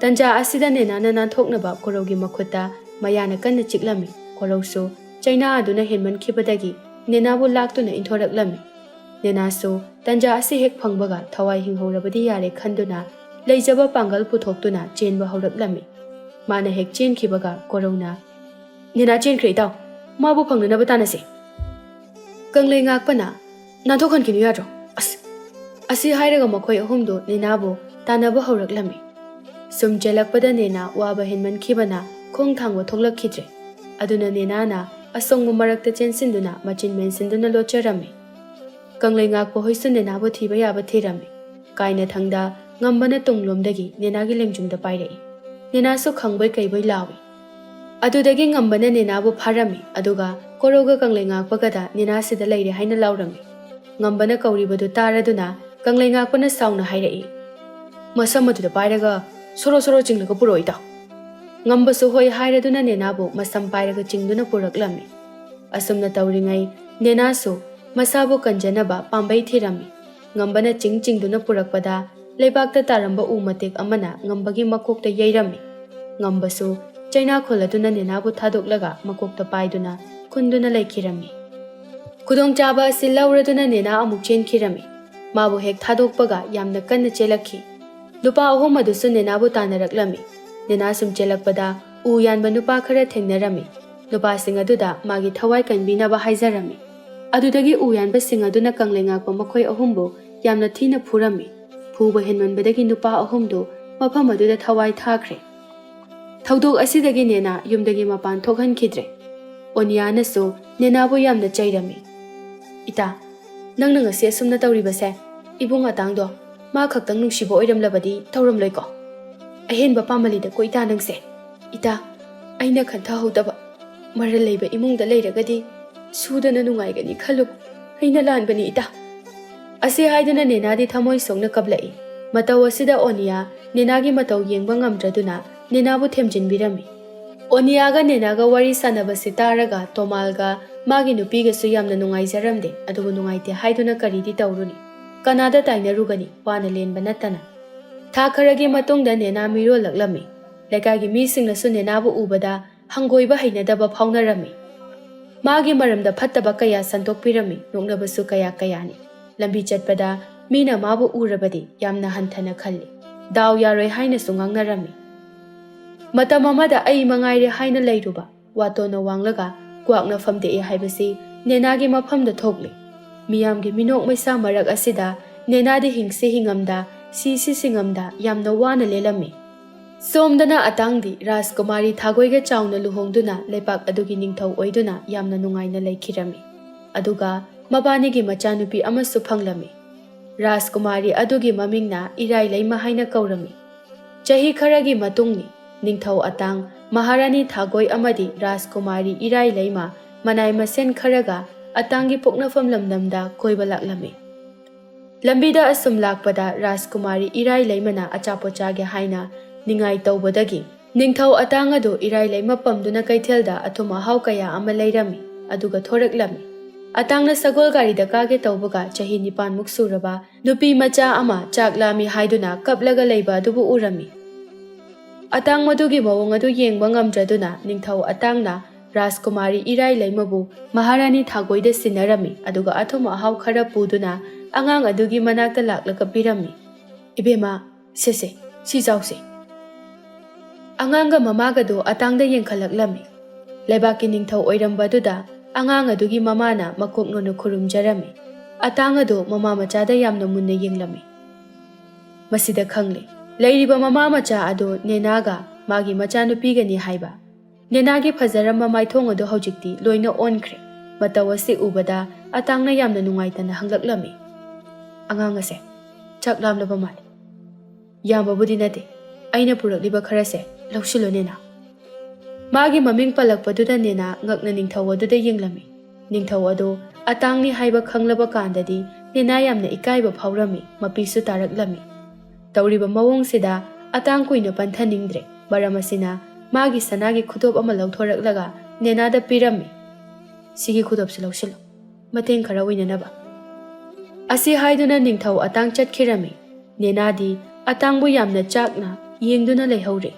ꯇꯟꯖꯥ ꯑꯁꯤꯗ ꯅꯦꯅꯥꯅ ꯅꯥꯟꯊꯣꯛꯅꯕ ꯀꯣꯔꯧꯒꯤ ꯃꯈꯨꯠꯇ ꯃꯌꯥꯅ ꯀꯟꯅ ꯆꯤꯛꯂꯝꯃꯤ꯫ ꯀꯣꯔꯧꯁꯨ ꯆꯩꯅꯥ ꯑꯗꯨꯅ ꯍꯦꯟꯃꯟꯈꯤꯕꯗꯒꯤ ꯅꯦꯅꯥꯕꯨ ꯂꯥꯛꯇꯨꯅ ꯏꯟꯊꯣꯔꯛꯂꯝꯃꯤ꯫ ꯅꯦꯅꯥꯁꯨ ꯇꯟꯖꯥ ꯑꯁꯤ ꯍꯦꯛ ꯐꯪꯕꯒ ꯊꯋꯥꯏ ꯍꯤꯡꯍꯧꯔꯕꯗꯤ ꯌꯥꯔꯦ ꯈꯟꯗꯨꯅ ꯂꯩꯖꯕ ꯄꯥꯡꯒꯜ ꯄꯨꯊꯣꯛꯇꯨꯅ ꯆꯦꯟꯕ ꯍꯧꯔꯛꯂꯝꯃꯤ꯫ ꯃꯥꯅ ꯍꯦꯛ ꯆꯦꯟꯈꯤꯕꯒ ꯀꯣꯔꯧꯅ, "ꯅꯦꯅꯥ ꯆꯦꯟꯈ꯭ꯔꯦ ꯏꯇꯥꯎ, ꯃꯥꯕꯨ ꯐꯪꯅꯅꯕ ꯇꯥꯟꯅꯁꯦ꯫" ꯀꯪꯂꯩ ꯉꯥꯛꯄꯅ, "ꯅꯥꯟꯊꯣꯛꯍꯟꯈꯤꯅꯨ ꯌꯥꯗ꯭ꯔꯣ?" ꯑꯁ, ꯑꯁꯤ ꯍꯥꯏꯔꯒ ꯃꯈꯣꯏ ꯑꯍꯨꯝꯗꯨ ꯅꯦꯅꯥꯕꯨ ꯇꯥꯟꯅꯕ ꯍꯧꯔꯛꯂꯝꯃꯤ꯫ ꯁꯨꯝ ꯆꯦꯜꯂꯛꯄꯗ ꯅꯦꯅꯥ ꯋꯥꯕ ꯍꯦꯟꯃꯟꯈꯤꯕꯅ ꯈꯣꯡ ꯊꯥꯡꯕ ꯊꯣꯛꯂꯛꯈꯤꯗ꯭ꯔꯦ꯫ ꯑꯗꯨꯅ ꯅꯦꯅꯥꯅ ꯑꯁꯣꯡꯕ ꯃꯔꯛꯇ ꯆꯦꯟꯁꯤꯟꯗꯨꯅ ꯃꯆꯤꯟ ꯃꯦꯟꯁꯤꯟꯗꯨꯅ ꯂꯣꯠꯆꯔꯝꯃꯤ꯫ ꯀꯪꯂꯩ ꯉꯥꯛꯄ ꯍꯣꯏꯁꯨ ꯅꯦꯅꯥꯕꯨ ꯊꯤꯕ ꯌꯥꯕ ꯊꯤꯔꯝꯃꯤ꯫ ꯀꯥꯏꯅꯊꯪꯗ ꯉꯝꯕꯅ ꯇꯨꯡꯂꯣꯝꯗꯒꯤ ꯅꯦꯅꯥꯒꯤ ꯂꯦꯡꯖꯨꯝꯗ ꯄꯥꯏꯔꯛꯏ꯫ ꯅꯦꯅꯥꯁꯨ ꯈꯪꯕꯣꯏ ꯀꯩꯕꯣꯏ ꯂꯥꯎꯏ, ꯑꯗꯨꯗꯒꯤ ꯉꯝꯕꯅ ꯅꯦꯅꯥꯕꯨ ꯐꯥꯔꯝꯃꯤ, ꯑꯗꯨꯒ ꯀꯣꯔꯧꯒ ꯀꯪꯂꯩꯉꯥꯛꯄꯒꯗ ꯅꯦꯅꯥꯁꯤꯗ ꯂꯩꯔꯦ ꯍꯥꯏꯅ ꯂꯥꯎꯔꯝꯃꯤ꯫ ꯉꯝꯕꯅ ꯀꯧꯔꯤꯕꯗꯨ ꯇꯥꯔꯗꯨꯅ ꯀꯪꯂꯩꯉꯥꯛꯄꯅ ꯁꯥꯎꯅ ꯍꯥꯏꯔꯛꯏ, "ꯃꯁꯝ ꯑꯗꯨꯗ ꯄꯥꯏꯔꯒ ꯁꯣꯔꯣ ꯁꯣꯔꯣ ꯆꯤꯡꯂꯒ ꯄꯨꯔꯛꯑꯣ ꯏꯇꯥꯎ!" ꯉꯝꯕꯁꯨ ꯍꯣꯏ ꯍꯥꯏꯔꯗꯨꯅ ꯅꯦꯅꯥꯕꯨ ꯃꯁꯝ ꯄꯥꯏꯔꯒ ꯆꯤꯡꯗꯨꯅ ꯄꯨꯔꯛꯂꯝꯃꯤ꯫ ꯑꯁꯨꯝꯅ ꯇꯧꯔꯤꯉꯩ ꯅꯦꯅꯥꯁꯨ ꯃꯁꯥꯕꯨ ꯀꯟꯖꯅꯕ ꯄꯥꯝꯕꯩ ꯊꯤꯔꯝꯃꯤ꯫ ꯉꯝꯕꯅ ꯆꯤꯡ ꯆꯤꯡꯗꯨꯅ ꯄꯨꯔꯛꯄꯗ ꯂꯩꯕꯥꯛꯇ ꯇꯥꯔꯝꯕ ꯎ ꯃꯇꯦꯛ ꯑꯃꯅ ꯉꯝꯕꯒꯤ ꯃꯀꯣꯛꯇ ꯌꯩꯔꯝꯃꯤ꯫ ꯉꯝꯕꯁꯨ ꯆꯩꯅꯥ ꯈꯣꯜꯂꯗꯨꯅ ꯅꯦꯅꯥꯕꯨ ꯊꯥꯗꯣꯛꯂꯒ ꯃꯀꯣꯛꯇ ꯄꯥꯏꯗꯨꯅ ꯈꯨꯟꯗꯨꯅ ꯂꯩꯈꯤꯔꯝꯃꯤ꯫ ꯈꯨꯗꯣꯡꯆꯥꯕ ꯑꯁꯤ ꯂꯧꯔꯗꯨꯅ ꯅꯦꯅꯥ ꯑꯃꯨꯛ ꯆꯦꯟꯈꯤꯔꯝꯃꯤ꯫ ꯃꯥꯕꯨ ꯍꯦꯛ ꯊꯥꯗꯣꯛꯄꯒ ꯌꯥꯝꯅ ꯀꯟꯅ ꯆꯦꯜꯂꯛꯈꯤ꯫ ꯅꯨꯄꯥ ꯑꯍꯨꯝ ꯑꯗꯨꯁꯨ ꯅꯦꯅꯥꯕꯨ ꯇꯥꯟꯅꯔꯛꯂꯝꯃꯤ꯫ ꯅꯦꯅꯥ ꯁꯨꯝ ꯆꯦꯜꯂꯛꯄꯗ ꯎ ꯌꯥꯟꯕ ꯅꯨꯄꯥ ꯈꯔ ꯊꯦꯡꯅꯔꯝꯃꯤ꯫ ꯅꯨꯄꯥꯁꯤꯡ ꯑꯗꯨꯗ ꯃꯥꯒꯤ ꯊꯋꯥꯏ ꯀꯟꯕꯤꯅꯕ ꯍꯥꯏꯖꯔꯝꯃꯤ꯫ ꯑꯗꯨꯗꯒꯤ ꯎ ꯌꯥꯟꯕꯁꯤꯡ ꯑꯗꯨꯅ ꯀꯪꯂꯩꯉꯥꯛꯄ ꯃꯈꯣꯏ ꯑꯍꯨꯝꯕꯨ ꯌꯥꯝꯅ ꯊꯤꯅ ꯐꯨꯔꯝꯃꯤ꯫ ꯐꯨꯕ ꯍꯦꯟꯃꯟꯕꯗꯒꯤ ꯅꯨꯄꯥ ꯑꯍꯨꯝꯗꯨ ꯃꯐꯝ ꯑꯗꯨꯗ ꯊꯋꯥꯏ ꯊꯥꯈ꯭ꯔꯦ꯫ ꯊꯧꯗꯣꯛ ꯑꯁꯤꯗꯒꯤ ꯅꯦꯅꯥ ꯌꯨꯝꯗꯒꯤ ꯃꯄꯥꯟ ꯊꯣꯛꯍꯟꯈꯤꯗ꯭ꯔꯦ꯫ ꯑꯣꯅꯤꯌꯥꯅꯁꯨ ꯅꯦꯅꯥꯕꯨ ꯌꯥꯝꯅ ꯆꯩꯔꯝꯃꯤ꯫ "ꯏꯇꯥ, ꯅꯪꯅ ꯉꯁꯤ ꯑꯁꯨꯝꯅ ꯇꯧꯔꯤꯕꯁꯦ, ꯏꯕꯨꯡ ꯑꯇꯥꯡꯗꯣ ꯃꯥ ꯈꯛꯇꯪ ꯅꯨꯡꯁꯤꯕ ꯑꯣꯏꯔꯝꯂꯕꯗꯤ ꯇꯧꯔꯝꯂꯣꯏꯀꯣ? ꯑꯍꯦꯟꯕ ꯄꯥꯝꯃꯜꯂꯤꯗꯀꯣ ꯏꯇꯥ ꯅꯪꯁꯦ꯫ ꯏꯇꯥ, ꯑꯩꯅ ꯈꯟꯊꯍꯧꯗꯕ ꯃꯔꯜ ꯂꯩꯕ ꯏꯃꯨꯡꯗ ꯂꯩꯔꯒꯗꯤ ꯁꯨꯗꯅ ꯅꯨꯡꯉꯥꯏꯒꯅꯤ ꯈꯜꯂꯨ ꯑꯩꯅ ꯂꯥꯟꯕꯅꯤ ꯏꯇꯥ!" ꯑꯁꯤ ꯍꯥꯏꯗꯨꯅ ꯅꯦꯅꯥꯗꯤ ꯊꯃꯣꯏ ꯁꯣꯛꯅ ꯀꯞꯂꯛꯏ꯫ ꯃꯇꯧ ꯑꯁꯤꯗ ꯑꯣꯅꯤꯌꯥ ꯅꯦꯅꯥꯒꯤ ꯃꯇꯧ ꯌꯦꯡꯕ ꯉꯝꯗ꯭ꯔꯗꯨꯅ ꯅꯦꯅꯥꯕꯨ ꯊꯦꯝꯖꯤꯟꯕꯤꯔꯝꯃꯤ꯫ ꯑꯣꯅꯤꯌꯥꯒ ꯅꯦꯅꯥꯒ ꯋꯥꯔꯤ ꯁꯥꯟꯅꯕꯁꯤ ꯇꯥꯔꯒ ꯇꯣꯃꯥꯜꯒ ꯃꯥꯒꯤ ꯅꯨꯄꯤꯒꯁꯨ ꯌꯥꯝꯅ ꯅꯨꯡꯉꯥꯏꯖꯔꯝꯗꯦ꯫ ꯑꯗꯨꯕꯨ ꯅꯨꯡꯉꯥꯏꯇꯦ ꯍꯥꯏꯗꯨꯅ ꯀꯔꯤꯗꯤ ꯇꯧꯔꯨꯅꯤ? ꯀꯅꯥꯗ ꯇꯥꯏꯅꯔꯨꯒꯅꯤ? ꯋꯥꯅ ꯂꯦꯟꯕ ꯅꯠꯇꯅ꯫ ꯊꯥ ꯈꯔꯒꯤ ꯃꯇꯨꯡꯗ ꯅꯦꯅꯥ ꯃꯤꯔꯣꯜꯂꯛꯂꯝꯃꯤ꯫ ꯂꯩꯀꯥꯏꯒꯤ ꯃꯤꯁꯤꯡꯅꯁꯨ ꯅꯦꯅꯥꯕꯨ ꯎꯕꯗ ꯍꯪꯒꯣꯏꯕ ꯍꯩꯅꯗꯕ ꯐꯥꯎꯅꯔꯝꯃꯤ꯫ ꯃꯥꯒꯤ ꯃꯔꯝꯗ ꯐꯠꯇꯕ ꯀꯌꯥ ꯁꯟꯗꯣꯛꯄꯤꯔꯝꯃꯤ, ꯅꯣꯛꯅꯕꯁꯨ ꯀꯌꯥ ꯀꯌꯥꯅꯤ꯫ ꯂꯝꯕꯤ ꯆꯠꯄꯗ ꯃꯤꯅ ꯃꯥꯕꯨ ꯎꯔꯕꯗꯤ ꯌꯥꯝꯅ ꯍꯟꯊꯅ ꯈꯜꯂꯤ꯫ ꯗꯥꯎ ꯌꯥꯔꯣꯏ ꯍꯥꯏꯅꯁꯨ ꯉꯥꯡꯅꯔꯝꯃꯤ꯫ ꯃꯇꯝ ꯑꯃꯗ ꯑꯩ ꯃꯉꯥꯏꯔꯦ ꯍꯥꯏꯅ ꯂꯩꯔꯨꯕ ꯋꯥꯇꯣꯟꯅ ꯋꯥꯡꯂꯒ ꯀ꯭ꯋꯥꯛꯅ ꯐꯝꯗꯦꯛꯏ ꯍꯥꯏꯕꯁꯤ ꯅꯦꯅꯥꯒꯤ ꯃꯐꯝꯗ ꯊꯣꯛꯂꯤ꯫ ꯃꯤꯌꯥꯝꯒꯤ ꯃꯤꯅꯣꯛ ꯃꯩꯁꯥ ꯃꯔꯛ ꯑꯁꯤꯗ ꯅꯦꯅꯥꯗꯤ ꯍꯤꯡꯁꯤ ꯍꯤꯡꯉꯝꯗ, ꯁꯤꯁꯤ ꯁꯤꯡꯉꯝꯗ ꯌꯥꯝꯅ ꯋꯥꯅ ꯂꯦꯜꯂꯝꯃꯤ꯫ ꯁꯣꯝꯗꯅ ꯑꯇꯥꯡꯗꯤ ꯔꯥꯖꯀꯨꯃꯥꯔꯤ ꯊꯥꯒꯣꯏꯒ ꯆꯥꯎꯅ ꯂꯨꯍꯣꯡꯗꯨꯅ ꯂꯩꯄꯥꯛ ꯑꯗꯨꯒꯤ ꯅꯤꯡꯊꯧ ꯑꯣꯏꯗꯨꯅ ꯌꯥꯝꯅ ꯅꯨꯡꯉꯥꯏꯅ ꯂꯩꯈꯤꯔꯝꯃꯤ꯫ ꯑꯗꯨꯒ ꯃꯕꯥꯅꯤꯒꯤ ꯃꯆꯥꯅꯨꯄꯤ ꯑꯃꯁꯨ ꯐꯪꯂꯝꯃꯤ꯫ ꯔꯥꯖꯀꯨꯃꯥꯔꯤ ꯑꯗꯨꯒꯤ ꯃꯃꯤꯡꯅ ꯏꯔꯥꯏꯂꯩꯃ ꯍꯥꯏꯅ ꯀꯧꯔꯝꯃꯤ꯫ ꯆꯍꯤ ꯈꯔꯒꯤ ꯃꯇꯨꯡꯅꯤ, ꯅꯤꯡꯊꯧ ꯑꯇꯥꯡ ꯃꯍꯥꯔꯥꯅꯤ ꯊꯥꯒꯣꯏ ꯑꯃꯗꯤ ꯔꯥꯖꯀꯨꯃꯥꯔꯤ ꯏꯔꯥꯏꯂꯩꯃ ꯃꯅꯥꯏ ꯃꯁꯦꯟ ꯈꯔꯒ ꯑꯇꯥꯡꯒꯤ ꯄꯣꯛꯅꯐꯝ ꯂꯝꯗꯝꯗ ꯀꯣꯏꯕ ꯂꯥꯛꯂꯝꯃꯤ꯫ ꯂꯝꯕꯤꯗ ꯑꯁꯨꯝ ꯂꯥꯛꯄꯗ ꯔꯥꯖꯀꯨꯃꯥꯔꯤ ꯏꯔꯥꯏꯂꯩꯃꯅ ꯑꯆꯥꯄꯣꯠ ꯆꯥꯒꯦ ꯍꯥꯏꯅ ꯅꯤꯡꯉꯥꯏ ꯇꯧꯕꯗꯒꯤ ꯅꯤꯡꯊꯧ ꯑꯇꯥꯡ ꯑꯗꯨ ꯏꯔꯥꯏꯂꯩꯃ ꯄꯝꯗꯨꯅ ꯀꯩꯊꯦꯜꯗ ꯑꯊꯨꯝ ꯑꯍꯥꯎ ꯀꯌꯥ ꯑꯃ ꯂꯩꯔꯝꯃꯤ, ꯑꯗꯨꯒ ꯊꯣꯔꯛꯂꯝꯃꯤ꯫ ꯑꯇꯥꯡꯅ ꯁꯒꯣꯜ ꯒꯥꯔꯤꯗ ꯀꯥꯒꯦ ꯇꯧꯕꯒ ꯆꯍꯤ ꯅꯤꯄꯥꯟꯃꯨꯛ ꯁꯨꯔꯕ ꯅꯨꯄꯤ ꯃꯆꯥ ꯑꯃ ꯆꯥꯛ ꯂꯥꯝꯃꯤ ꯍꯥꯏꯗꯨꯅ ꯀꯞꯂꯒ ꯂꯩꯕ ꯑꯗꯨꯕꯨ ꯎꯔꯝꯃꯤ꯫ ꯑꯇꯥꯡ ꯃꯗꯨꯒꯤ ꯃꯑꯣꯡ ꯑꯗꯨ ꯌꯦꯡꯕ ꯉꯝꯗ꯭ꯔꯗꯨꯅ ꯅꯤꯡꯊꯧ ꯑꯇꯥꯡꯅ ꯔꯥꯖꯀꯨꯃꯥꯔꯤ ꯏꯔꯥꯏꯂꯩꯃꯕꯨ ꯃꯍꯥꯔꯥꯅꯤ ꯊꯥꯒꯣꯏꯗ ꯁꯤꯟꯅꯔꯝꯃꯤ, ꯑꯗꯨꯒ ꯑꯊꯨꯝ ꯑꯍꯥꯎ ꯈꯔ ꯄꯨꯗꯨꯅ ꯑꯉꯥꯡ ꯑꯗꯨꯒꯤ ꯃꯅꯥꯛꯇ ꯂꯥꯛꯂꯒ ꯄꯤꯔꯝꯃꯤ꯫ "ꯏꯕꯦꯝꯃ, ꯁꯦꯁꯦ, ꯁꯤ ꯆꯥꯎꯁꯦ꯫" ꯑꯉꯥꯡꯒ ꯃꯃꯥꯒꯗꯣ ꯑꯇꯥꯡꯗ ꯌꯦꯡꯈꯠꯂꯛꯂꯝꯃꯤ꯫ ꯂꯩꯕꯥꯛꯀꯤ ꯅꯤꯡꯊꯧ ꯑꯣꯏꯔꯝꯕꯗꯨꯗ ꯑꯉꯥꯡ ꯑꯗꯨꯒꯤ ꯃꯃꯥꯅ ꯃꯀꯣꯛ ꯅꯣꯟꯅ ꯈꯨꯔꯨꯝꯖꯔꯝꯃꯤ꯫ ꯑꯇꯥꯡ ꯑꯗꯣ ꯃꯃꯥ ꯃꯆꯥꯗ ꯌꯥꯝꯅ ꯃꯨꯟꯅ ꯌꯦꯡꯂꯝꯃꯤ꯫ ꯃꯁꯤꯗ ꯈꯪꯂꯦ, ꯂꯩꯔꯤꯕ ꯃꯃꯥ ꯃꯆꯥ ꯑꯗꯣ ꯅꯦꯅꯥꯒ ꯃꯥꯒꯤ ꯃꯆꯥꯅꯨꯄꯤꯒꯅꯤ ꯍꯥꯏꯕ꯫ ꯅꯦꯅꯥꯒꯤ ꯐꯖꯔꯝꯕ ꯃꯥꯏꯊꯣꯡ ꯑꯗꯣ ꯍꯧꯖꯤꯛꯇꯤ ꯂꯣꯏꯅ ꯑꯣꯟꯈ꯭ꯔꯦ꯫ ꯃꯇꯧ ꯑꯁꯤ ꯎꯕꯗ ꯑꯇꯥꯡꯅ ꯌꯥꯝꯅ ꯅꯨꯡꯉꯥꯏꯇꯅ ꯍꯪꯂꯛꯂꯝꯃꯤ, "ꯑꯉꯥꯡ ꯑꯁꯦ, ꯆꯥꯛ ꯂꯥꯝꯂꯕ ꯃꯥꯜꯂꯤ꯫" "ꯌꯥꯝꯕꯕꯨꯗꯤ ꯅꯠꯇꯦ, ꯑꯩꯅ ꯄꯨꯔꯛꯂꯤꯕ ꯈꯔꯁꯦ ꯂꯧꯁꯤꯜꯂꯣ ꯅꯦꯅꯥ꯫" ꯃꯥꯒꯤ ꯃꯃꯤꯡ ꯄꯜꯂꯛꯄꯗꯨꯗ ꯅꯦꯅꯥ ꯉꯛꯅ ꯅꯤꯡꯊꯧ ꯑꯗꯨꯗ ꯌꯦꯡꯂꯝꯃꯤ꯫ ꯅꯤꯡꯊꯧ ꯑꯗꯨ ꯑꯇꯥꯡꯅꯤ ꯍꯥꯏꯕ ꯈꯪꯂꯕ ꯀꯥꯟꯗꯗꯤ ꯅꯦꯅꯥ ꯌꯥꯝꯅ ꯏꯀꯥꯏꯕ ꯐꯥꯎꯔꯝꯃꯤ, ꯃꯄꯤꯁꯨ ꯇꯥꯔꯛꯂꯝꯃꯤ꯫ ꯇꯧꯔꯤꯕ ꯃꯑꯣꯡꯁꯤꯗ ꯑꯇꯥꯡ ꯀꯨꯏꯅ ꯄꯟꯊꯅꯤꯡꯗ꯭ꯔꯦ꯫ ꯃꯔꯝ ꯑꯁꯤꯅ ꯃꯥꯒꯤ ꯁꯅꯥꯒꯤ ꯈꯨꯗꯣꯞ ꯑꯃ ꯂꯧꯊꯣꯔꯛꯂꯒ ꯅꯦꯅꯥꯗ ꯄꯤꯔꯝꯃꯤ꯫ "ꯁꯤꯒꯤ ꯈꯨꯗꯣꯞꯁꯤ ꯂꯧꯁꯤꯜꯂꯨ, ꯃꯇꯦꯡ ꯈꯔ ꯑꯣꯏꯅꯅꯕ꯫" ꯑꯁꯤ ꯍꯥꯏꯗꯨꯅ ꯅꯤꯡꯊꯧ ꯑꯇꯥꯡ ꯆꯠꯈꯤꯔꯝꯃꯤ꯫ ꯅꯦꯅꯥꯗꯤ ꯑꯇꯥꯡꯕꯨ ꯌꯥꯝꯅ ꯆꯥꯛꯅ ꯌꯦꯡꯗꯨꯅ ꯂꯩꯍꯧꯔꯦ꯫